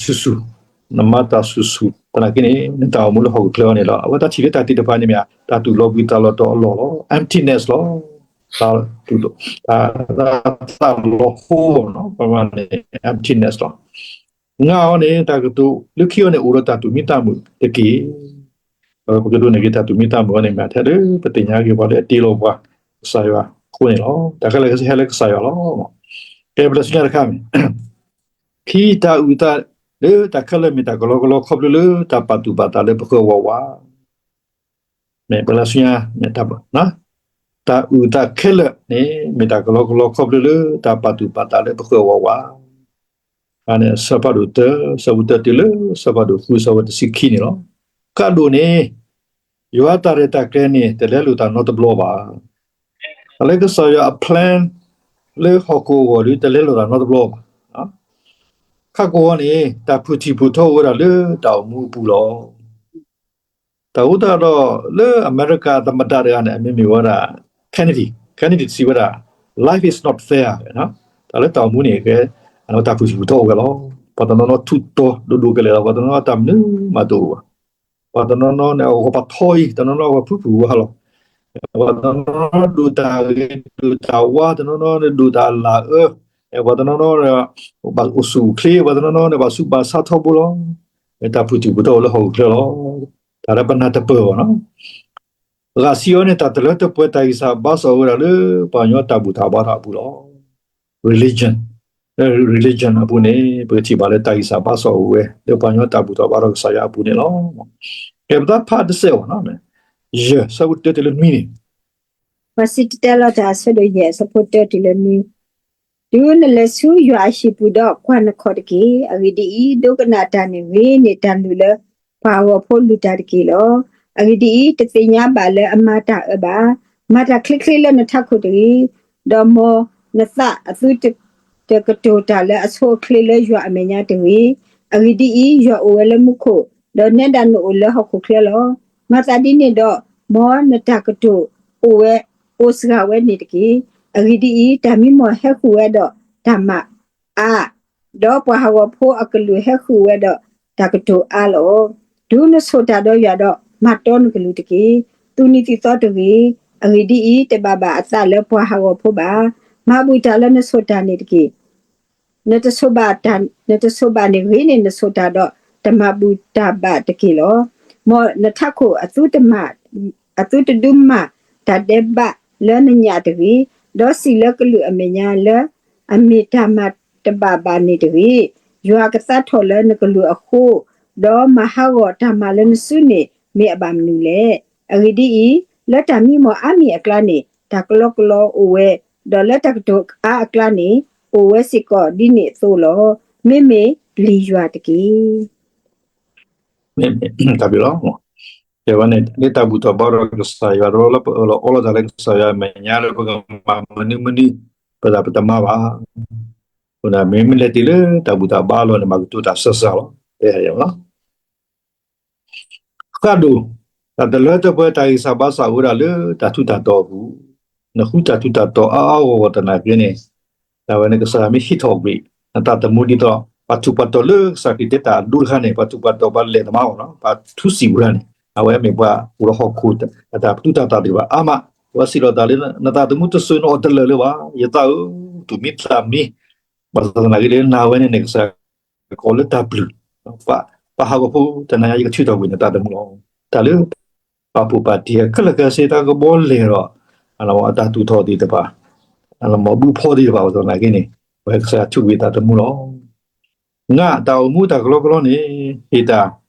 ဆူၣ်ဆူၣ်, နမၤတၢ်ဆူၣ်ဆူၣ် သနာ်က့န့ၣ် နတၢ်အိၣ်မူလၢဟီၣ်ခိၣ်ချၢအံၤန့ၣ်လီၤ. အဝဲတၢ်ထံၣ်လၢတၢ်သ့ၣ်တဖၣ်န့ၣ်မ့ၢ် တၢ်သူၣ်လီၤဘှံးသးလီၤတီၤအလီၢ်လီၤ, emptiness လီၤ. တၢ် တၢ်သးလီၤဟိနီၤ, ပမၤန့ၣ် emptiness လီၤ. ငါအီၤန့ၣ် တၢ်ကတိၤလၢခံအီၤန့ၣ် အိၣ်ဒီးတၢ်သူၣ်မံသးမုာ်တက့ၢ်. ပကဒိးန့ၢ်က့ၤတၢ်သူၣ်မံသးမုာ်အီၤန့ၣ် မ့ၢ်ထဲလၢ ပသ့ၣ်ညါက့ၤပှၤလၢအတ့လီၤပှၤ ကစၢ်ယွၤအဃိန့ၣ်လီၤ. တၢ်ခဲလၢာ်ခဲဆ့ဟဲလၢကစၢ်ယွၤလီၤ. ကဲ ပလဲၤဆူညါတခါမ့ၢ် ခံ တၢ်အုၣ်သးလၢတၢ်ခဲလၢာ်မ့ၢ်တၢ်ကလီကလီ ခီဖျိလၢတၢ်ပာ်သူၣ်ပာ်သးလၢပဃၢၤဝးဝး မ့ၢ်ပလဲၤဆူညါ တၢ်အုၣ်သးခဲလၢာ်န့ၣ် မ့ၢ်တၢ်ကလီကလီ ခီဖျိလၢတၢ်ပာ်သူၣ်ပာ်သးလၢပဃၢၤဝးဝး, အန့ၣ် ဆၢဖးဒိၣ်တၢ ဆၢဖိတၢတုၤလၢ ဆၢဖးဒိၣ်ဃု ဆၢဖိတဆံခံန့ၣ်လီၤ. ကးဒိၣ်န့ၣ် ယွၤအတၢ်ရဲၣ်တၢ်ကျဲၤန့ၣ် တလဲလိာ်သးနီတဘျီဘၣ်. တၢ်လၢကစၢ်ယွၤအ plan လၢဟီၣ်ခိၣ်အဂီၢ်ဒီး တလဲလိာ်သးနီတဘျီဘၣ်. ခါကဝီၤန့ၣ် တၢ်ဖုၣ်ထံၣ်ဖုၣ်ထီအိၣ်ဝဲဒၣ်လၢတၢ်အိၣ်မူအပူၤလီၤ. တၢ်အိၣ်သးဒီးလၢအမဲရကၤသမ္မတတဂၤန့ၣ် အမံၤမ့ၢ်ဝဲဒၣ် Kennedy, Kennedy စံးဝဲဒၣ် life is not fair တၢ်လၢတၢ်အိၣ်မူန့ၣ် ကဲ အတၢ်ဖုၣ်ထံၣ်ဖုၣ်ထီအိၣ်ဝဲလီၤ. ပှၤတနီၤနီၤထူးတီၤဒိၣ်ဒိၣ်ကလဲာ်လီၤ. ပှၤတနီၤနီၤတၢ်မနုၤမးတအိၣ်ဘၣ်. ပှၤတနီၤနီၤန့ၣ် အဂီၤပှၤထီအံၤ, တနီၤနီၤအဂီၤဖုၣ်ဖုၣ်ဝါလီၤ. ပှၤတနီၤနီၤဒိၣ်တၢ်ဂ့ၤဒိၣ်တၢ်ဝါ, တနီၤနီၤန့ၣ်ဒိၣ်တၢ်လၢအၢ, ပှၤတနီၤနီၤန့ၣ် ဘၣ်အိၣ်ဆူၣ်အိၣ်ချ့, ပှၤတနီၤနီၤန့ၣ် ဘၣ်ဆူးဘၣ်ဆါထီဘိလီၤ. တၢ်ဖုၣ်ထံၣ်ဖုၣ်ထီအိၣ်လၢဟီၣ်ခိၣ်ချၢလီၤ. တၢ်လၢပနၢ်တပၢၢ်ဘၣ်နီၤ ဂၤစံးအီၤန့ၣ် တၢ်တလၢတပှဲၤတၢ်ဂံၢ်စၢ်ဘါစၢ်အိၣ်ဝဲဒၣ်လၢ ပှၤကညီတၢ်ဘူၣ်တၢ်ဘါထီၣ်အပူၤလီၤ. religion, religion အပူၤန့ၣ် ပကထံၣ်ဘၣ်လၢတၢ်ဂံၢ်စၢ်ဘါစၢ်အိၣ်ဝဲ လၢပှၤကညီတၢ်ဘူၣ်ထီၣ်ဘါထီၣ်ကစၢ်ယွၤအပူၤန့ၣ်လီၤ. ကဲ ပသးဖးတစဲးဘၣ်နီၤ, ယဲၢ် ဆၢဖိတၢတုၤလၢနွံန့ၣ် ပှၤစံၣ်တဲၤတဲလီၤတၢ် အဆၢဒိၣ်ယဲၢ် အဆၢဖိတၢတုၤလၢနွံ, တုၤနလဲၤဆူယွၤအဟံၣ်ပူၤဒီး ကွၢ်နခီၣ်တက့ၢ်. အဂ့ၢ်ဒ်အံၤ, ဒိကနၣ်တၢ်န့ၣ်ဂ့ၤန့ၢ်တၢ်လုၢ်လၢပှၤဟးဂီၤဖိလုၢ်တၢ်တက့ၢ်လီၤ. အဂ့ၢ်ဒ်အံၤ, တသ့ၣ်ညါဘၣ်လၢအမၤတၢ်အၢဘၣ်. မၤတၢ်ချ့ချ့လၢနထးခိၣ်တဂ့ၤ, ဒီးမ်နသးအသုတကတိၤတၢ်လၢအဆိအချ့လၢယွၤအမဲာ်ညါတဂ့ၤ. အဂ့ၢ်ဒ်အံၤ, ယွၤအိၣ်ဝဲလၢမူခိၣ်, ဒီးနဲဒၣ်နအိၣ်လၢဟီၣ်ခိၣ်ချၢလီၤ. မၤသးဒ်န့ၣ်ဒီး, မ်နတၢ်ကတိၤအိၣ်ဝဲ အိၣ်စှၤဝဲန့ၣ်တက့ၢ်. အဂ့ၢ်ဒ်အံၤ, တၢ်မံမီၢ်ဟဲဃုာ်ဝဲဒီးတၢ်မၤအါ, ဒီးပှၤဟးဂီၤဖိအကလုၢ်ဟဲဃုာ်ဝဲဒီးတၢ်ကတိၤအါလီၤ. တုၤနဆိၣ်တၢ်ဒီးယွၤဒီး, မၤတီနကလုၢ်တက့ၢ်. သူၣ်နံၤသံၣ်သီတဂ့ၤ. အဂ့ၢ်ဒ်အံၤ, တဘၣ်ဘၣ်အသးလၢပှၤဟးဂီၤဖိဘၣ်. မၤဘူၣ်တၢ်လၢနဆိၣ်တၢ်န့ၣ်တက့ၢ်. နတဆိၣ်ဘၣ်တၢ်, နတဆိၣ်ဘၣ်န့ၣ်ဂ့ၤန့ၢ်နဆိၣ်တၢ်ဒီး, တမၤဘူၣ်တၢ်ဘၣ်တက့ၢ်လီၤ. မ်နထးခိၣ်အသုတမၤ, အသုတဒုးမၤတၢ်ဒဲးဘးလၢနညၣ်တဂ့ၤ, ဒီးစံၣ်လၢကလုာ်အမဲာ်ညါလၢအမ့ၢ်တၢ်မၤတဘၣ်ဘၣ်န့ၣ်တဂ့ၤ. ယွၤကသးထီၣ်လၢနကလုၢ်အဃိ, ဒီးမၤဟးဂီၤတၢ်မၤလၢနစုန့ၣ် မ့ၢ်အဘၣ်မနုၤလဲၣ်. အဂ့ၢ်ဒ်အံၤ, လၢတၢ်မံမီၢ်အါမံၤအကျါန့ၣ် တၢ်ကလီကလီအိၣ်ဝဲ, ဒီးလၢတၢ်ကတိၤအါအကျါန့ၣ် အိၣ်ဝဲစ့ၢ်ကီးဒ်န့ၣ်အသိးလီၤ. မ့မ့ၢ်ပျံၤယွၤတက့ၢ်. တၢ်ဘျုးလီၤ. ကဲဝဲန့ၣ် လၢတၢ်ဘူၣ်တၢ်ဘါဒီးကစၢ်ယွၤတဘျီလၢပအၢၣ်လီၤအီလီၤတၢ်လၢကစၢ်ယွၤအမဲာ်ညါလၢပကမၤမနုၤမနုၤ ပသးပတမၤဘၣ်. အဃိန့ၣ် မ့မ့ၢ်လဲၤတုၤလၢတၢ်ဘူၣ်တၢ်ဘါလီၤန့ၣ် မၤကတိၤတၢ်စၢ်စၢ်လီၤ. တဲလီၤ. ဃၣ်ဒိၣ်, တၢ်တလၢတပှဲၤတၢ်ဂံၢ်စၢ်ဘါစၢ်အိၣ်ဝဲဒၣ်လၢတၢ်ထူးတၢ်တီၤအပူၤ, နဃုတၢ်ထူးတၢ်တီၤအါအါဂီၢ်ဂီၢ်သနာ်က့န့ၣ်, တၢ်ဝဲန့ၣ်ကစၢ်ယွၤမ့ၢ်ဟ့ၣ်ထီၣ်ကွံာ် နသးသမူဒ်သိး ပှၤထူးပှၤတီၤလၢကစၢ်ခရံာ်တဲတၢ်အဒိတခါန့ၣ် ပှၤထူးပှၤတီၤပှၤလဲၤသမါအီၤလီၤ. ပှၤထူစံးဝဲဒၣ်န့ၣ် အဝဲမ့ၢ်ပှၤအိၣ်ဒီးဟီၣ်ခိၣ် အတၢ်ပတုာ်တၢ်သးသ့ၣ်တဖၣ်အါမး, အဝဲစံးလီၤသးလၢ နသးသမူတစိၤနအီၣ်တလၢာ်လၢၤဘၣ်, ယသးဧၢ, တူၢ်မံသးမံ, ဘၣ်ဆၣ်သနာ်က့လၢနၤဝဲန့ၣ်န့ၣ် ကစၢ် ကိးလၢတၢ်ပျုၢ်, ပှၤဟးဂီၤဖိတနၤညါ ယကထုးထီၣ်ကွံာ်နသးသမူလီၤ. တၢ်လၢ ပာ်ဖှိၣ်ပာ်တံၢ်ခဲလၢာ်ခဲဆ့ တၢ်ကဘီလဲၣ်ဒီး အတၢ်သူၣ်ထီၣ်သ့ၣ်တဖၣ်, အမၤဘူၣ်ဖီသ့ၣ်တဖၣ် ဘၣ်ဆၣ်သနာ်က့န့ၣ် ပဝဲကစၢ်ယွၤထုးကွံာ်သးသမူလီၤ. ငါ တၢ်အိၣ်မူတၢ်ကလီကလီန့ၣ် ဟ့ၣ်တၢ်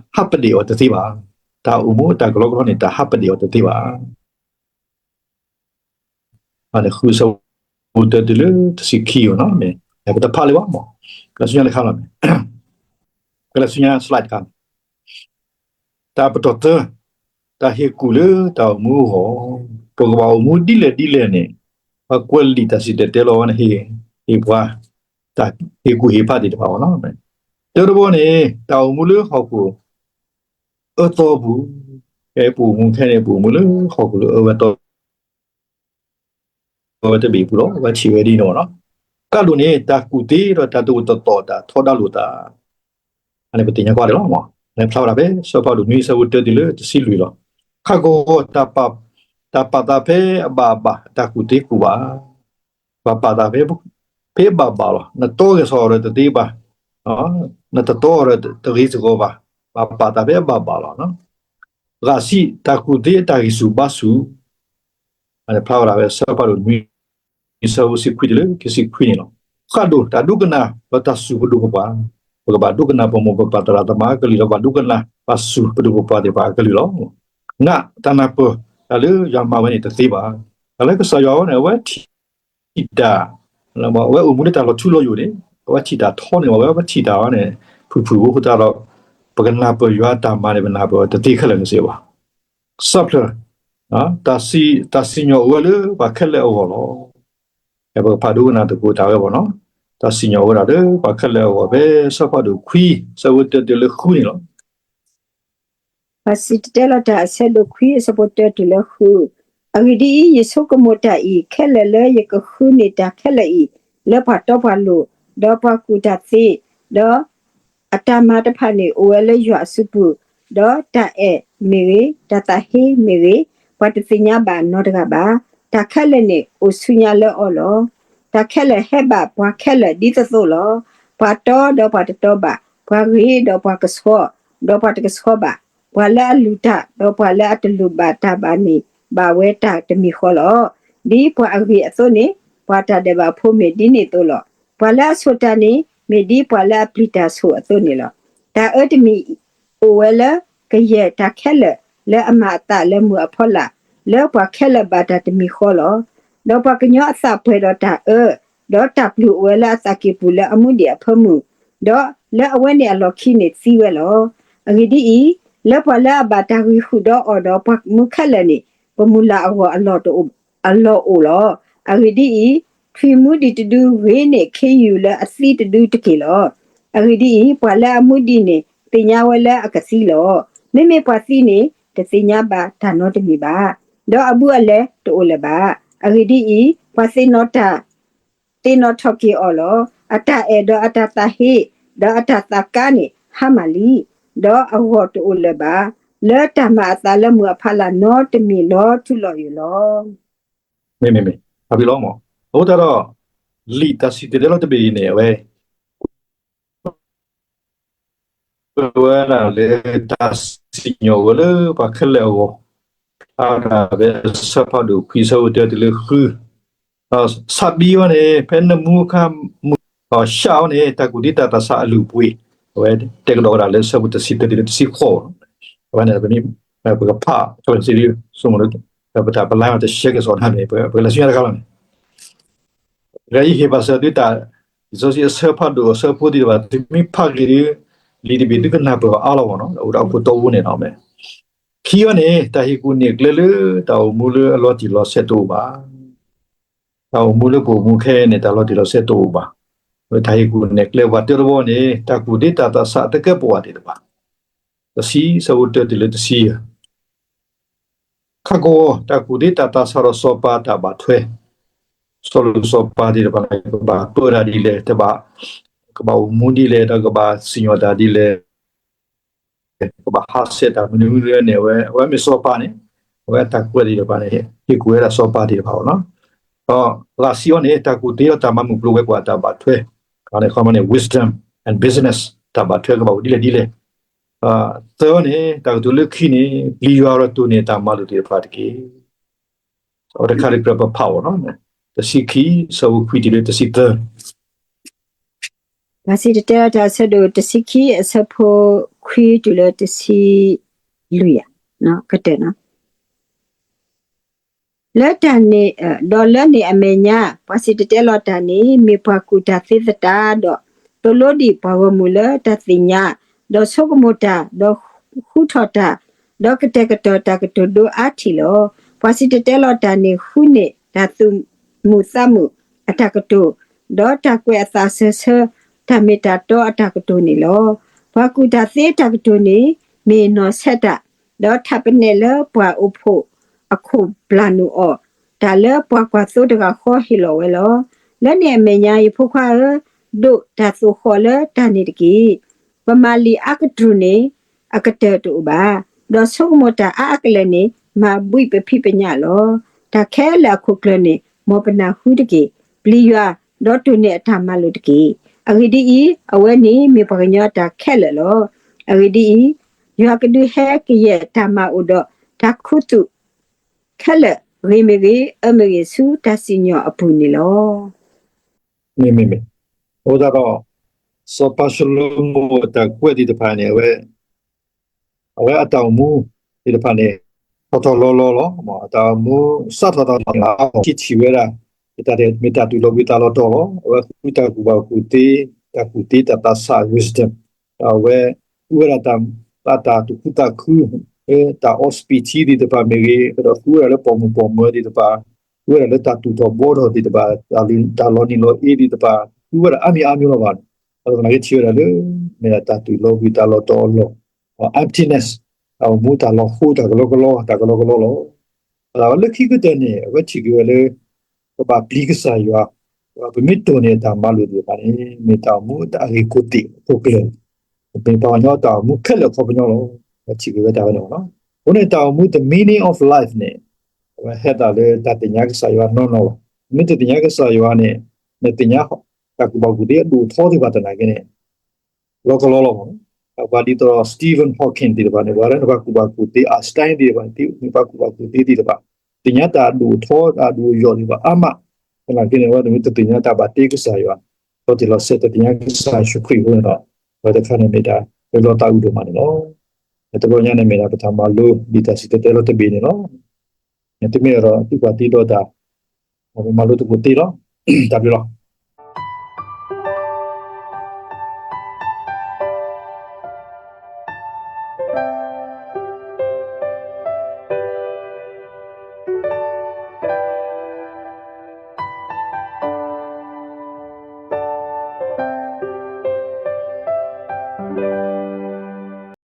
ဟးပဒ့ၣ်အီၤတသ့ဘၣ်. တၢ်အိၣ်မူတၢ်ကလီကလီန့ၣ် တၢ်ဟးပဒ့ၣ်အီၤတသ့ဘၣ်. ဃုဆၢဖိတၢတုၤလၢတဆံခံအံၤ, ပတဖးလၢၤဘၣ်မး, ကလဲၤဆူညါတခါလီၤ. ကလဲၤဆူညါ slide တခါ, တၢ်ပတီၢ်သၢ, တၢ်ဟ့ၣ်ကူၣ်လၢတၢ်အိၣ်မူအဂီၢ်, ပကဘၣ်အိၣ်မူဒ်လဲၣ်ဒ်လဲၣ်န့ၣ် ပှၤကွဲးလံာ်တၢ်စံၣ်တဲၤတဲလီၤဝဲန့ၣ် ဟ့ၣ်ပှၤ တၢ်ဟ့ၣ်ကူၣ်ဟ့ၣ်ဖးသ့ၣ်တဖၣ်အဂီၢ်လီၤ. တၢတဘီန့ၣ် တၢ်အိၣ်မူလၢဟီၣ်ခိၣ် အၢသီပူၤ, ဖဲပအိၣ်မူခဲန့ၣ် ပအိၣ်မူလၢဟီၣ်ခိၣ်လၢအၢဝဲသီ ဝဲတဘ့ၣ်အပူၤလီၤ. အဝဲထံၣ်ဝဲဒ်န့ၣ်လီၤ. ဃၣ်ဒိၣ်န့ၣ် တၢ်ကူၣ်သ့ဒီးတၢ်တအိၣ်တတီၢ် တၢ်ထီဒါလိာ်သး, အန့ၣ်ပသ့ၣ်ညါကွၢ်ဒံးလီၤ. ဖျါဝဲဒၣ်ဖဲ စီၤပၤဒိၣ်နွံ ဆၢဖိတၢတုၤလၢတဆံလွံၢ်လီၤ. ခၣ်ကဝီၤ တၢ်ပာ်သးဖဲအဘၣ်အဘၣ် တၢ်ကူၣ်သ့ကူၣ်ဘၣ်. ပှၤပာ်သးဖဲ ဖဲအဘၣ်ဘၣ်လီၤ. နတီဂဲၤဆၢထၢၣ်ဒီးတသ့ဘၣ်, နတတီအီၤဒီးတဂ့ၤစ့ၢ်ကီးဘၣ်. ပှၤပာ်သးဖဲအဘၣ်ဘၣ်လီၤ. ဂၤဆံး တၢ်ကူၣ်သ့အတၢ်ဂံၢ်ဆူၣ်ဘါဆူၣ်, ဖျါဝဲဒၣ်ဖဲစီၤပၤဒိၣ်နွံ ဆၢဖိတဆံခွံတုၤလၢခံဆံခွံန့ၣ်လီၤ. ဃၣ်ဒိၣ် တၢ်ဒိကနၣ်ဒီးတၢ်စူၢ်ပဒိၣ်ပပှၢ်, ပကဘၣ်ဒိကနၣ်ပမိၢ်ပပၢ်သရၣ်သမါအကလုၢ်ဒီး ပှၤဒိကနၣ်ပှၤစူၢ်ပဒိၣ်ပပှၢ်သ့ၣ်တဖၣ်အကလုၢ်လီၤ. ငါ တၢ်နၢ်ပၢၢ် တၢ်လၢယွၤမၤဝဲန့ၣ်တသ့ဘၣ်. တၢ်လၢကစၢ်ယွၤဝဲန့ၣ် အဝဲထံၣ်တၢ်, အဝဲအိၣ်မူလၢတၢ်လီၤထူလီၤယိာ်န့ၣ် အဝဲထံၣ်တၢ်ထီန့ၣ် အဝဲထံၣ်တၢ်ဝဲန့ၣ် ဖုၣ်ဖုၣ်ဖိအဃိသတးဒီး ပကနၢ်ပၢၢ်ယွၤတၢ်မၤန့ၣ် ပနၢ်ပၢၢ်တသ့ခဲလၢာ်ခဲဆ့ဘၣ်. စးဖျၢၣ် တၢ်စံၣ်ညီၣ်အိၣ်ဝဲလၢပှၤခဲလၢာ်အဂီၢ်လီၤ. ပကဖးဒိကနၣ်သကိးတၢ်ဝဲဘၣ်နီၤ. တၢ်စံၣ်ညီၣ်အိၣ်ဝဲဒၣ်လၢပှၤခဲလၢာ်အဂီၢ် ဖဲစီၤပၤဒိၣ်ခွံ ဆၢဖိတၢတုၤလၢဃုန့ၣ်လီၤ. ပစံၣ်တဲၤတဲလီၤတၢ် အဆၢဒိၣ်ခွံ အဆၢဖိတၢတုၤလၢဃု. အဂ့ၢ်ဒ်အံၤ, ယဆိကမိၣ်တၢ်အံၤခဲလၢာ် လၢယကဃုန့ၢ်တၢ်ခဲလၢာ်အံၤ လၢပှၤတီပှၤလိၤ, ဒီးပှၤကူၣ်တၢ်သ့, ဒီးအတၢ်မၤတဖၣ်န့ၣ် အိၣ်ဝဲလၢယွၤအစုပူၤ, ဒီးတၢ်အဲၣ်မ့ၢ်ဂ့ၤ, တၢ်သးဟ့မ့ၢ်ဂ့ၤ, ပှၤတသ့ၣ်ညါဘၣ်နီတဂၤဘၣ်. တၢ်ခဲလၢာ်န့ၣ် အိၣ်ဆူညါလၢအီၤလီၤ. တၢ်ခဲလၢာ်ဟဲဘၣ်ပှၤခဲလၢာ်ဒ်သိးသိးလီၤ. ပှၤတီဒီးပှၤတတီဘၣ်, ပှၤဂ့ၤဒီးပှၤကဆှီ, ဒီးပှၤတကဆှီဘၣ်, ပှၤလၢအလုၢ်တၢ် ဒီးပှၤလၢအတလုၢ်ဘၣ်တၢ်ဘၣ်န့ၣ် ဘၣ်ဝဲတၢ်တမံၤဃီလီၤ. ဒ်ပှၤအဂ့ၤအသိးန့ၣ် ပှၤတၢ်ဒဲးဘးဖိမ့ၢ်ဒ်န့ၣ်အသိးလီၤ. ပှၤလၢအဆိၣ်တၢ်န့ၣ် မ့ၢ်ဒ်ပှၤလၢအပျံၤတၢ်ဆိၣ်အသိးန့ၣ်လီၤ. တၢ်အၢတမံၤ အိၣ်ဝဲလၢကယဲၢ်တၢ်ခဲလၢာ် လၢအမၤအသးလၢမုၢ်အဖီလာ်, လၢပှၤခဲလၢာ်ဘၣ်တၢ်တမံၤဃီလီၤ. ဒီးပှၤကညီအသးပှဲၤဒီးတၢ်အၢ, ဒီးတၢ်ပျုၢ်အိၣ်ဝဲလၢအသးကံၢ်ပူၤလၢအမူဒံးအဖၢမုၢ်, ဒီးလၢအဝဲန့ၣ်အလီၢ်ခံန့ၣ်သံဝဲလီၤ. အဂ့ၢ်ဒ်အံၤ, လၢပှၤလၢအဘၣ်တၢ်ဂံၢ်ဃုာ်ဒီးအီၤဒီးပှၤမူခဲလၢာ်န့ၣ် ပမုၢ်လၢ်အဂီၢ်အလီၢ်အိၣ်လီၤ. အဂ့ၢ်ဒ်အံၤ, ထွံၣ်မူဒံးတဒုဂ့ၤန့ၢ်ခ့ယုၢ်လၢအသံတဒုတက့ၢ်လီၤ. အဂ့ၢ်ဒ်အံၤ, ပှၤလၢအမူဒံးန့ၣ် သ့ၣ်ညါဝဲလၢအကသံလီၤ. မ့မ့ၢ်ပှၤသံန့ၣ် တသ့ၣ်ညါဘၣ်တၢ်နီတမံၤဘၣ်, ဒီးအဘူးအလဲတအိၣ်လၢၤဘၣ်. အဂ့ၢ်ဒ်အံၤ, ပှၤသ့ၣ်နီၣ်ထီၣ်က့ၤအီၤလီၤ. အတၢ်အဲၣ်ဒီးအတၢ်သးဟ့ ဒီးအတၢ်သးကါန့ၣ် ဟါမၢ်လံ, ဒီးအဂီၢ်တအိၣ်လၢၤဘၣ်, လၢတၢ်မၤအသးလၢမုၢ်အဖီလာ်နီတမံၤလီၤထူလီၤယိာ်လီၤ. မ့မ့မ့ၢ် အဖံလီၤမး, အဃိသတးဒီး လံာ်တၢ်စံၣ်တဲၤတဲလီၤတဘ့ၣ်အံၤန့ၣ် အဝဲ ကွဲးဝဲဒၣ်လၢတၢ်စံၣ်ညီၣ်ဝဲလၢပှၤခဲလၢာ်အဂီၢ်, ဖျါဝဲဒၣ်ဖဲအဆၢဖးဒိၣ်ခွံ ဆၢဖိတၢတုၤလၢဃု, ဒီးဆၣ်ဘံဝဲန့ၣ် ဖဲနမူအခါမုၢ် ဒီးဆၣ်ဝဲန့ၣ် တၢ်ကူၣ်သ့တၢ်သးစၢ်အလုၢ်အပှ့ၤ, အဝဲတဲကဒီးဝဲဒၣ်လၢဆၢဖိတဆံတၢတုၤလၢတဆံဃိး, အဝဲန့ၣ်ပမ့ၢ် ပကဖး ကစံးဒ် ဆိကမိၣ်လၢ ပတၢ်ပလါတရှဲကစီၣ်န့ၣ် ပကလဲၤဆူညါတခါလီၤန့ၣ် တဂၤအံၤဟ့ၣ်ဘၣ်စၢၤသုတၢ် လံာ်စီဆှံအဆၢဖးဒိၣ်အဆၢဖိသ့ၣ်တဖၣ် သုမ့ၢ်ဖးက့ၤဒီး လံာ်တဘ့ၣ်သုကနၢ်ပၢၢ်အါလီၤဘၣ်နီၤ အိၣ်ဒီးအခိၣ်တီအိၣ်န့ၣ်နီၤ. ခံအီၤန့ၣ် တၢ်ဟ့ၣ်ကူၣ်နဲၣ်ကျဲလၢတၢ်အိၣ်မူလၢအလီၤတံၢ်လီၤဆဲးတအိၣ်ဘၣ်. တၢ်အိၣ်မူလၢပအိၣ်မူခဲအံၤန့ၣ် တၢ်လီၤတံၢ်လီၤဆဲးတအိၣ်ဘၣ်. ဝဲတၢ်ဟ့ၣ်ကူၣ်နဲၣ်ကျဲပှၤတၢတဘီန့ၣ် တၢ်ကူၣ်သ့တၢ်သးဆးအသကဲးပဝးသ့ၣ်တဖၣ်, တဆံ ဆၢဖိတၢတုၤလၢတဆံယဲၢ် ခးကဝီၤ တၢ်ကူၣ်သ့တၢ်သးဆးဒီးစီၤပၤတၢ်ဘၣ်ထွဲ, စီၤလိၤစီၤပၤသ့ၣ်တဖၣ်န့ၣ် ကဘၣ်ပၢတၢ်ဒ်လဲၣ်, ကဘၣ်အိၣ်မူဒ်လဲၣ်, ဒီးကဘၣ်စံၣ်ညီၣ်တၢ်ဒ်လဲၣ်, ကဘၣ်ဟးဆှဲးတၢ်မနုၤမနုၤန့ၣ် အဝဲ အဝဲမ့ၢ်စီၤပၤန့ၣ် အဝဲအတၢ်ကွဲးသ့ၣ်တဖၣ်န့ၣ် ဟ့ၣ်ကူၣ်ဝဲဒၣ်စီၤပၤသ့ၣ်တဖၣ်လီၤ. ဒီးလၢဆံအီၤန့ၣ် တၢ်ကူၣ်သ့ဒီးတၢ်မၤမုၢ်ကျိၤဝဲၤကွာ်တၢ်ဘၣ်ထွဲ, ခီန့ၣ် wisdom and business တၢ်ဘၣ်ထွဲကဘၣ်အိၣ်ဒ်လဲၣ်ဒ်လဲၣ်. သၢအီၤန့ၣ် တၢ်ကတိၤလၢခံန့ၣ် ပျံၤယွၤဒီးတိၢ်န့ၢ်တၢ်မၤလိာ်သ့ၣ်တဖၣ်တက့ၢ်. အဝဲတခါဒ်ပပဖးအီၤနီၤ, တဆံခံ ဆၢဖိခွံတုၤလၢတဆံသၢ ပှၤစံၣ်တဲၤတဲလီၤတၢ်အဆၢဒိၣ်တဆံခံ အဆၢဖိခွံတုၤလၢတဆံလွံၢ်ဧါ, ကတၢၢ်နီၤ. လၢတၢ်န့ၣ်, ဒီးလၢန့ၣ်အမဲာ်ညါ ပှၤစံၣ်တဲၤတဲလီၤတၢ်န့ၣ် မ့ၢ်ပှၤကူၣ်တၢ်သ့သတးဒီး သိၣ်လိဒံးပှၤဂီၢ်မုၢ်လၢတၢ်သ့ၣ်ညါ, ဒီးဆိကမိၣ်တၢ်, ဒီးဃူထီၣ်တၢ်, ဒီးကတဲာ်ကတီၤတၢ်ကတိၤဒိအါထံၣ်လီၤ. ပှၤစံၣ်တဲၤတဲလီၤတၢ်န့ၣ် ဃုန့ၢ်တၢ်သူၣ်မုာ်သးမုာ်အတၢ်ကတိၤ, ဒီးတၢ်ကွဲးအသးစၢၤဆၢ တၢ်မ့ၢ်တၢ်တီအတၢ်ကတိၤန့ၣ်လီၤ. ပှၤကူၣ်တၢ်သ့အတၢ်ကတိၤန့ၣ် မ့ၢ်နီၢ်ဆဲးတၢ်, ဒီးထးပနဲးလၢပှၤအိၣ်ဖှိၣ်အခိၣ်ဘျၣ်နုာ်အီၤ, တၢ်လၢပှၤကွၢ်သိတဂၤဃီဟ့ၣ်လီၤဝဲလီၤ. လၢန့ၣ်အမဲာ်ညါ ယဖိခွါဧၢ, ဒိးတၢ်သိၣ်ဃီၤလၢတၢ်န့ၣ်တက့ၢ်. ပမၤလံာ်အါကတြူၢ်န့ၣ် အကတၢၢ်တအိၣ်ဘၣ်, ဒီးဆိကမိၣ်တၢ်အါအကလဲာ်န့ၣ် မၤဘှံးပဖံးပညၣ်လီၤ. တၢ်ခဲလၢာ်အခိၣ်ကျၢၢ်န့ၣ် မ်ပနၢ်ဟူတက့ၢ်. ပျံၤယွၤ, ဒီးတိၢ်န့ၢ်အတၢ်မၤလိာ်တက့ၢ်. အဂ့ၢ်ဒ်အံၤ, အဝဲန့ၣ်မ့ၢ်ပှၤကညီအတၢ်ခဲလၢာ်လီၤ. အဂ့ၢ်ဒ်အံၤ, ယွၤကဒုးဟဲကယဲၢ်တၢ်မၤအိၣ်ဒီးတၢ်ခူသူၣ်ခဲလၢာ်, ဂ့ၤမ့ၢ်ဂ့ၤ, အၢမ့ၢ်ဂ့ၤ, ဆူတၢ်စံၣ်ညီၣ်အပူၤန့ၣ်လီၤ. မ့မ့ၢ်, အဃိသတးဒီး စီၤပၤၡလိၤမိၣ်အတၢ်ကွဲးသ့ၣ်တဖၣ်န့ၣ် အဝဲ အဝဲအတၢ်အိၣ်မူသ့ၣ်တဖၣ်န့ၣ် ထီၣ်ထီၣ်လီၤလီၤလီၤ. အတၢ်အိၣ်မူစးထီၣ်သးလီၤလီၤ ထံၣ်ထံၣ်ဝဲဒၣ် မ့ၢ်တၢ်သူၣ်လီၤဘှံးသးလီၤတီၤလီၤ. အဝဲဃုတၢ်ကူၣ်ဘၣ်ကူၣ်သ့, တၢ်ကူၣ်သ့တၢ်သးဆး wisdom, ဒီးအဝဲဃုဝဲဒၣ်တၢ်သူၣ်ခုသးခု, တၢ်အီစပံးထံသ့ၣ်တဖၣ်မ့ၢ်ဂ့ၤ, ဒီးဃုဝဲဒၣ်လၢပိာ်မုၣ်ပိာ်မၢၤသ့ၣ်တဖၣ်, ဃုဝဲဒၣ်လၢတၢ်သူၣ်ထီၣ်ဘှီထီၣ်သ့ၣ်တဖၣ်, တၢ်လီၤနံၤလီၤအ့သ့ၣ်တဖၣ်, ဃုဝဲဒၣ်အါမံၤအါမံၤလီၤဘၣ်န့ၣ်, အဃိသနာ်က့ထံၣ်ဝဲဒၣ်လၢ မ့ၢ်ဒၣ်တၢ်သူၣ်လီၤဘှံးသးလီၤတီၤအလီၢ်, emptiness, တၢ်အိၣ်မူတၢ်လီၤဟိ တၢ်ကလီကလီ, တၢ်ကလီကလီလီၤ. လၢခံကတၢၢ်န့ၣ် အဝဲထံၣ်က့ၤဝဲလၢ ပဘၣ်ပျံၤကစၢ်ယွၤ, ပမ့ၢ်တိၢ်န့ၢ်တၢ်မၤလိာ်သ့ၣ်တဖၣ်န့ၣ် မ့ၢ်တၢ်အိၣ်မူတၢ်အဂ့ၢ်ခိၣ်သ့ၣ်အခိၣ်ကျၢၢ်, မ့ၢ်ပှၤကညီတၢ်အိၣ်မူခဲလၢာ်အခီပညီလီၤ. အဝဲထံၣ်က့ၤဝဲဒၣ်ဝဲန့ၣ်လီၤ. အဃိန့ၣ်တၢ်အိၣ်မူ the meaning of life န့ၣ် အဝဲဟဲသးလၢတၢ်သ့ၣ်ညါကစၢ်ယွၤနီၢ်နီၢ်လီၤ. မ့ၢ်တသ့ၣ်ညါကစၢ်ယွၤန့ၣ် နသ့ၣ်ညါတၢ်ကူၣ်ဘၣ်ကူၣ်သ့အဒိၣ်အထီသ့ၣ်တဖၣ်သနာ်က့န့ၣ် လီၤကလီလီၤမး. ပှၤဒ်သိး Stephen Hawking သ့ၣ်တဖၣ်န့ၣ် ပှၤလၢနပှၤကူၣ်ဘၣ်ကူၣ်သ့ Einstein သ့ၣ်တဖၣ်န့ၣ် မ့ၢ်ပှၤကူၣ်ဘၣ်ကူၣ်သ့သ့ၣ်တဖၣ်, သ့ၣ်ညါတၢ်အဒိၣ်အထီ တၢ်အဒိၣ်အယိာ်သ့ၣ်တဖၣ်အါမး, သနာ်က့န့ၣ် အဝဲသ့ၣ်မ့ၢ်တသ့ၣ်ညါတၢ်ဘၣ်တ့ကစၢ်ယွၤ, လီၤတံၢ်လီၤဆဲး တသ့ၣ်ညါကစၢ်ယ့ၣ်ၡူးခရံာ်အဃိန့ၣ်ဒီး အဝဲတခါန့ၣ်မ့ၢ်တၢ်လၢလီၤသးအုးဒိၣ်မးန့ၣ်လီၤ. တဘျီညါန့ၣ်မ့ၢ်ဒၣ်ပတၢ်မၤလိ ဒ်တၢ်စံၣ်တဲၤတဲလီၤတဘ့ၣ်န့ၣ်လီၤ. တမ့ၢ်ဒီးသံကွၢ်သံဒိးတၢ်, ပမၤလိသကိးသ့လီၤ. တၢ်ဘျုးလီၤ.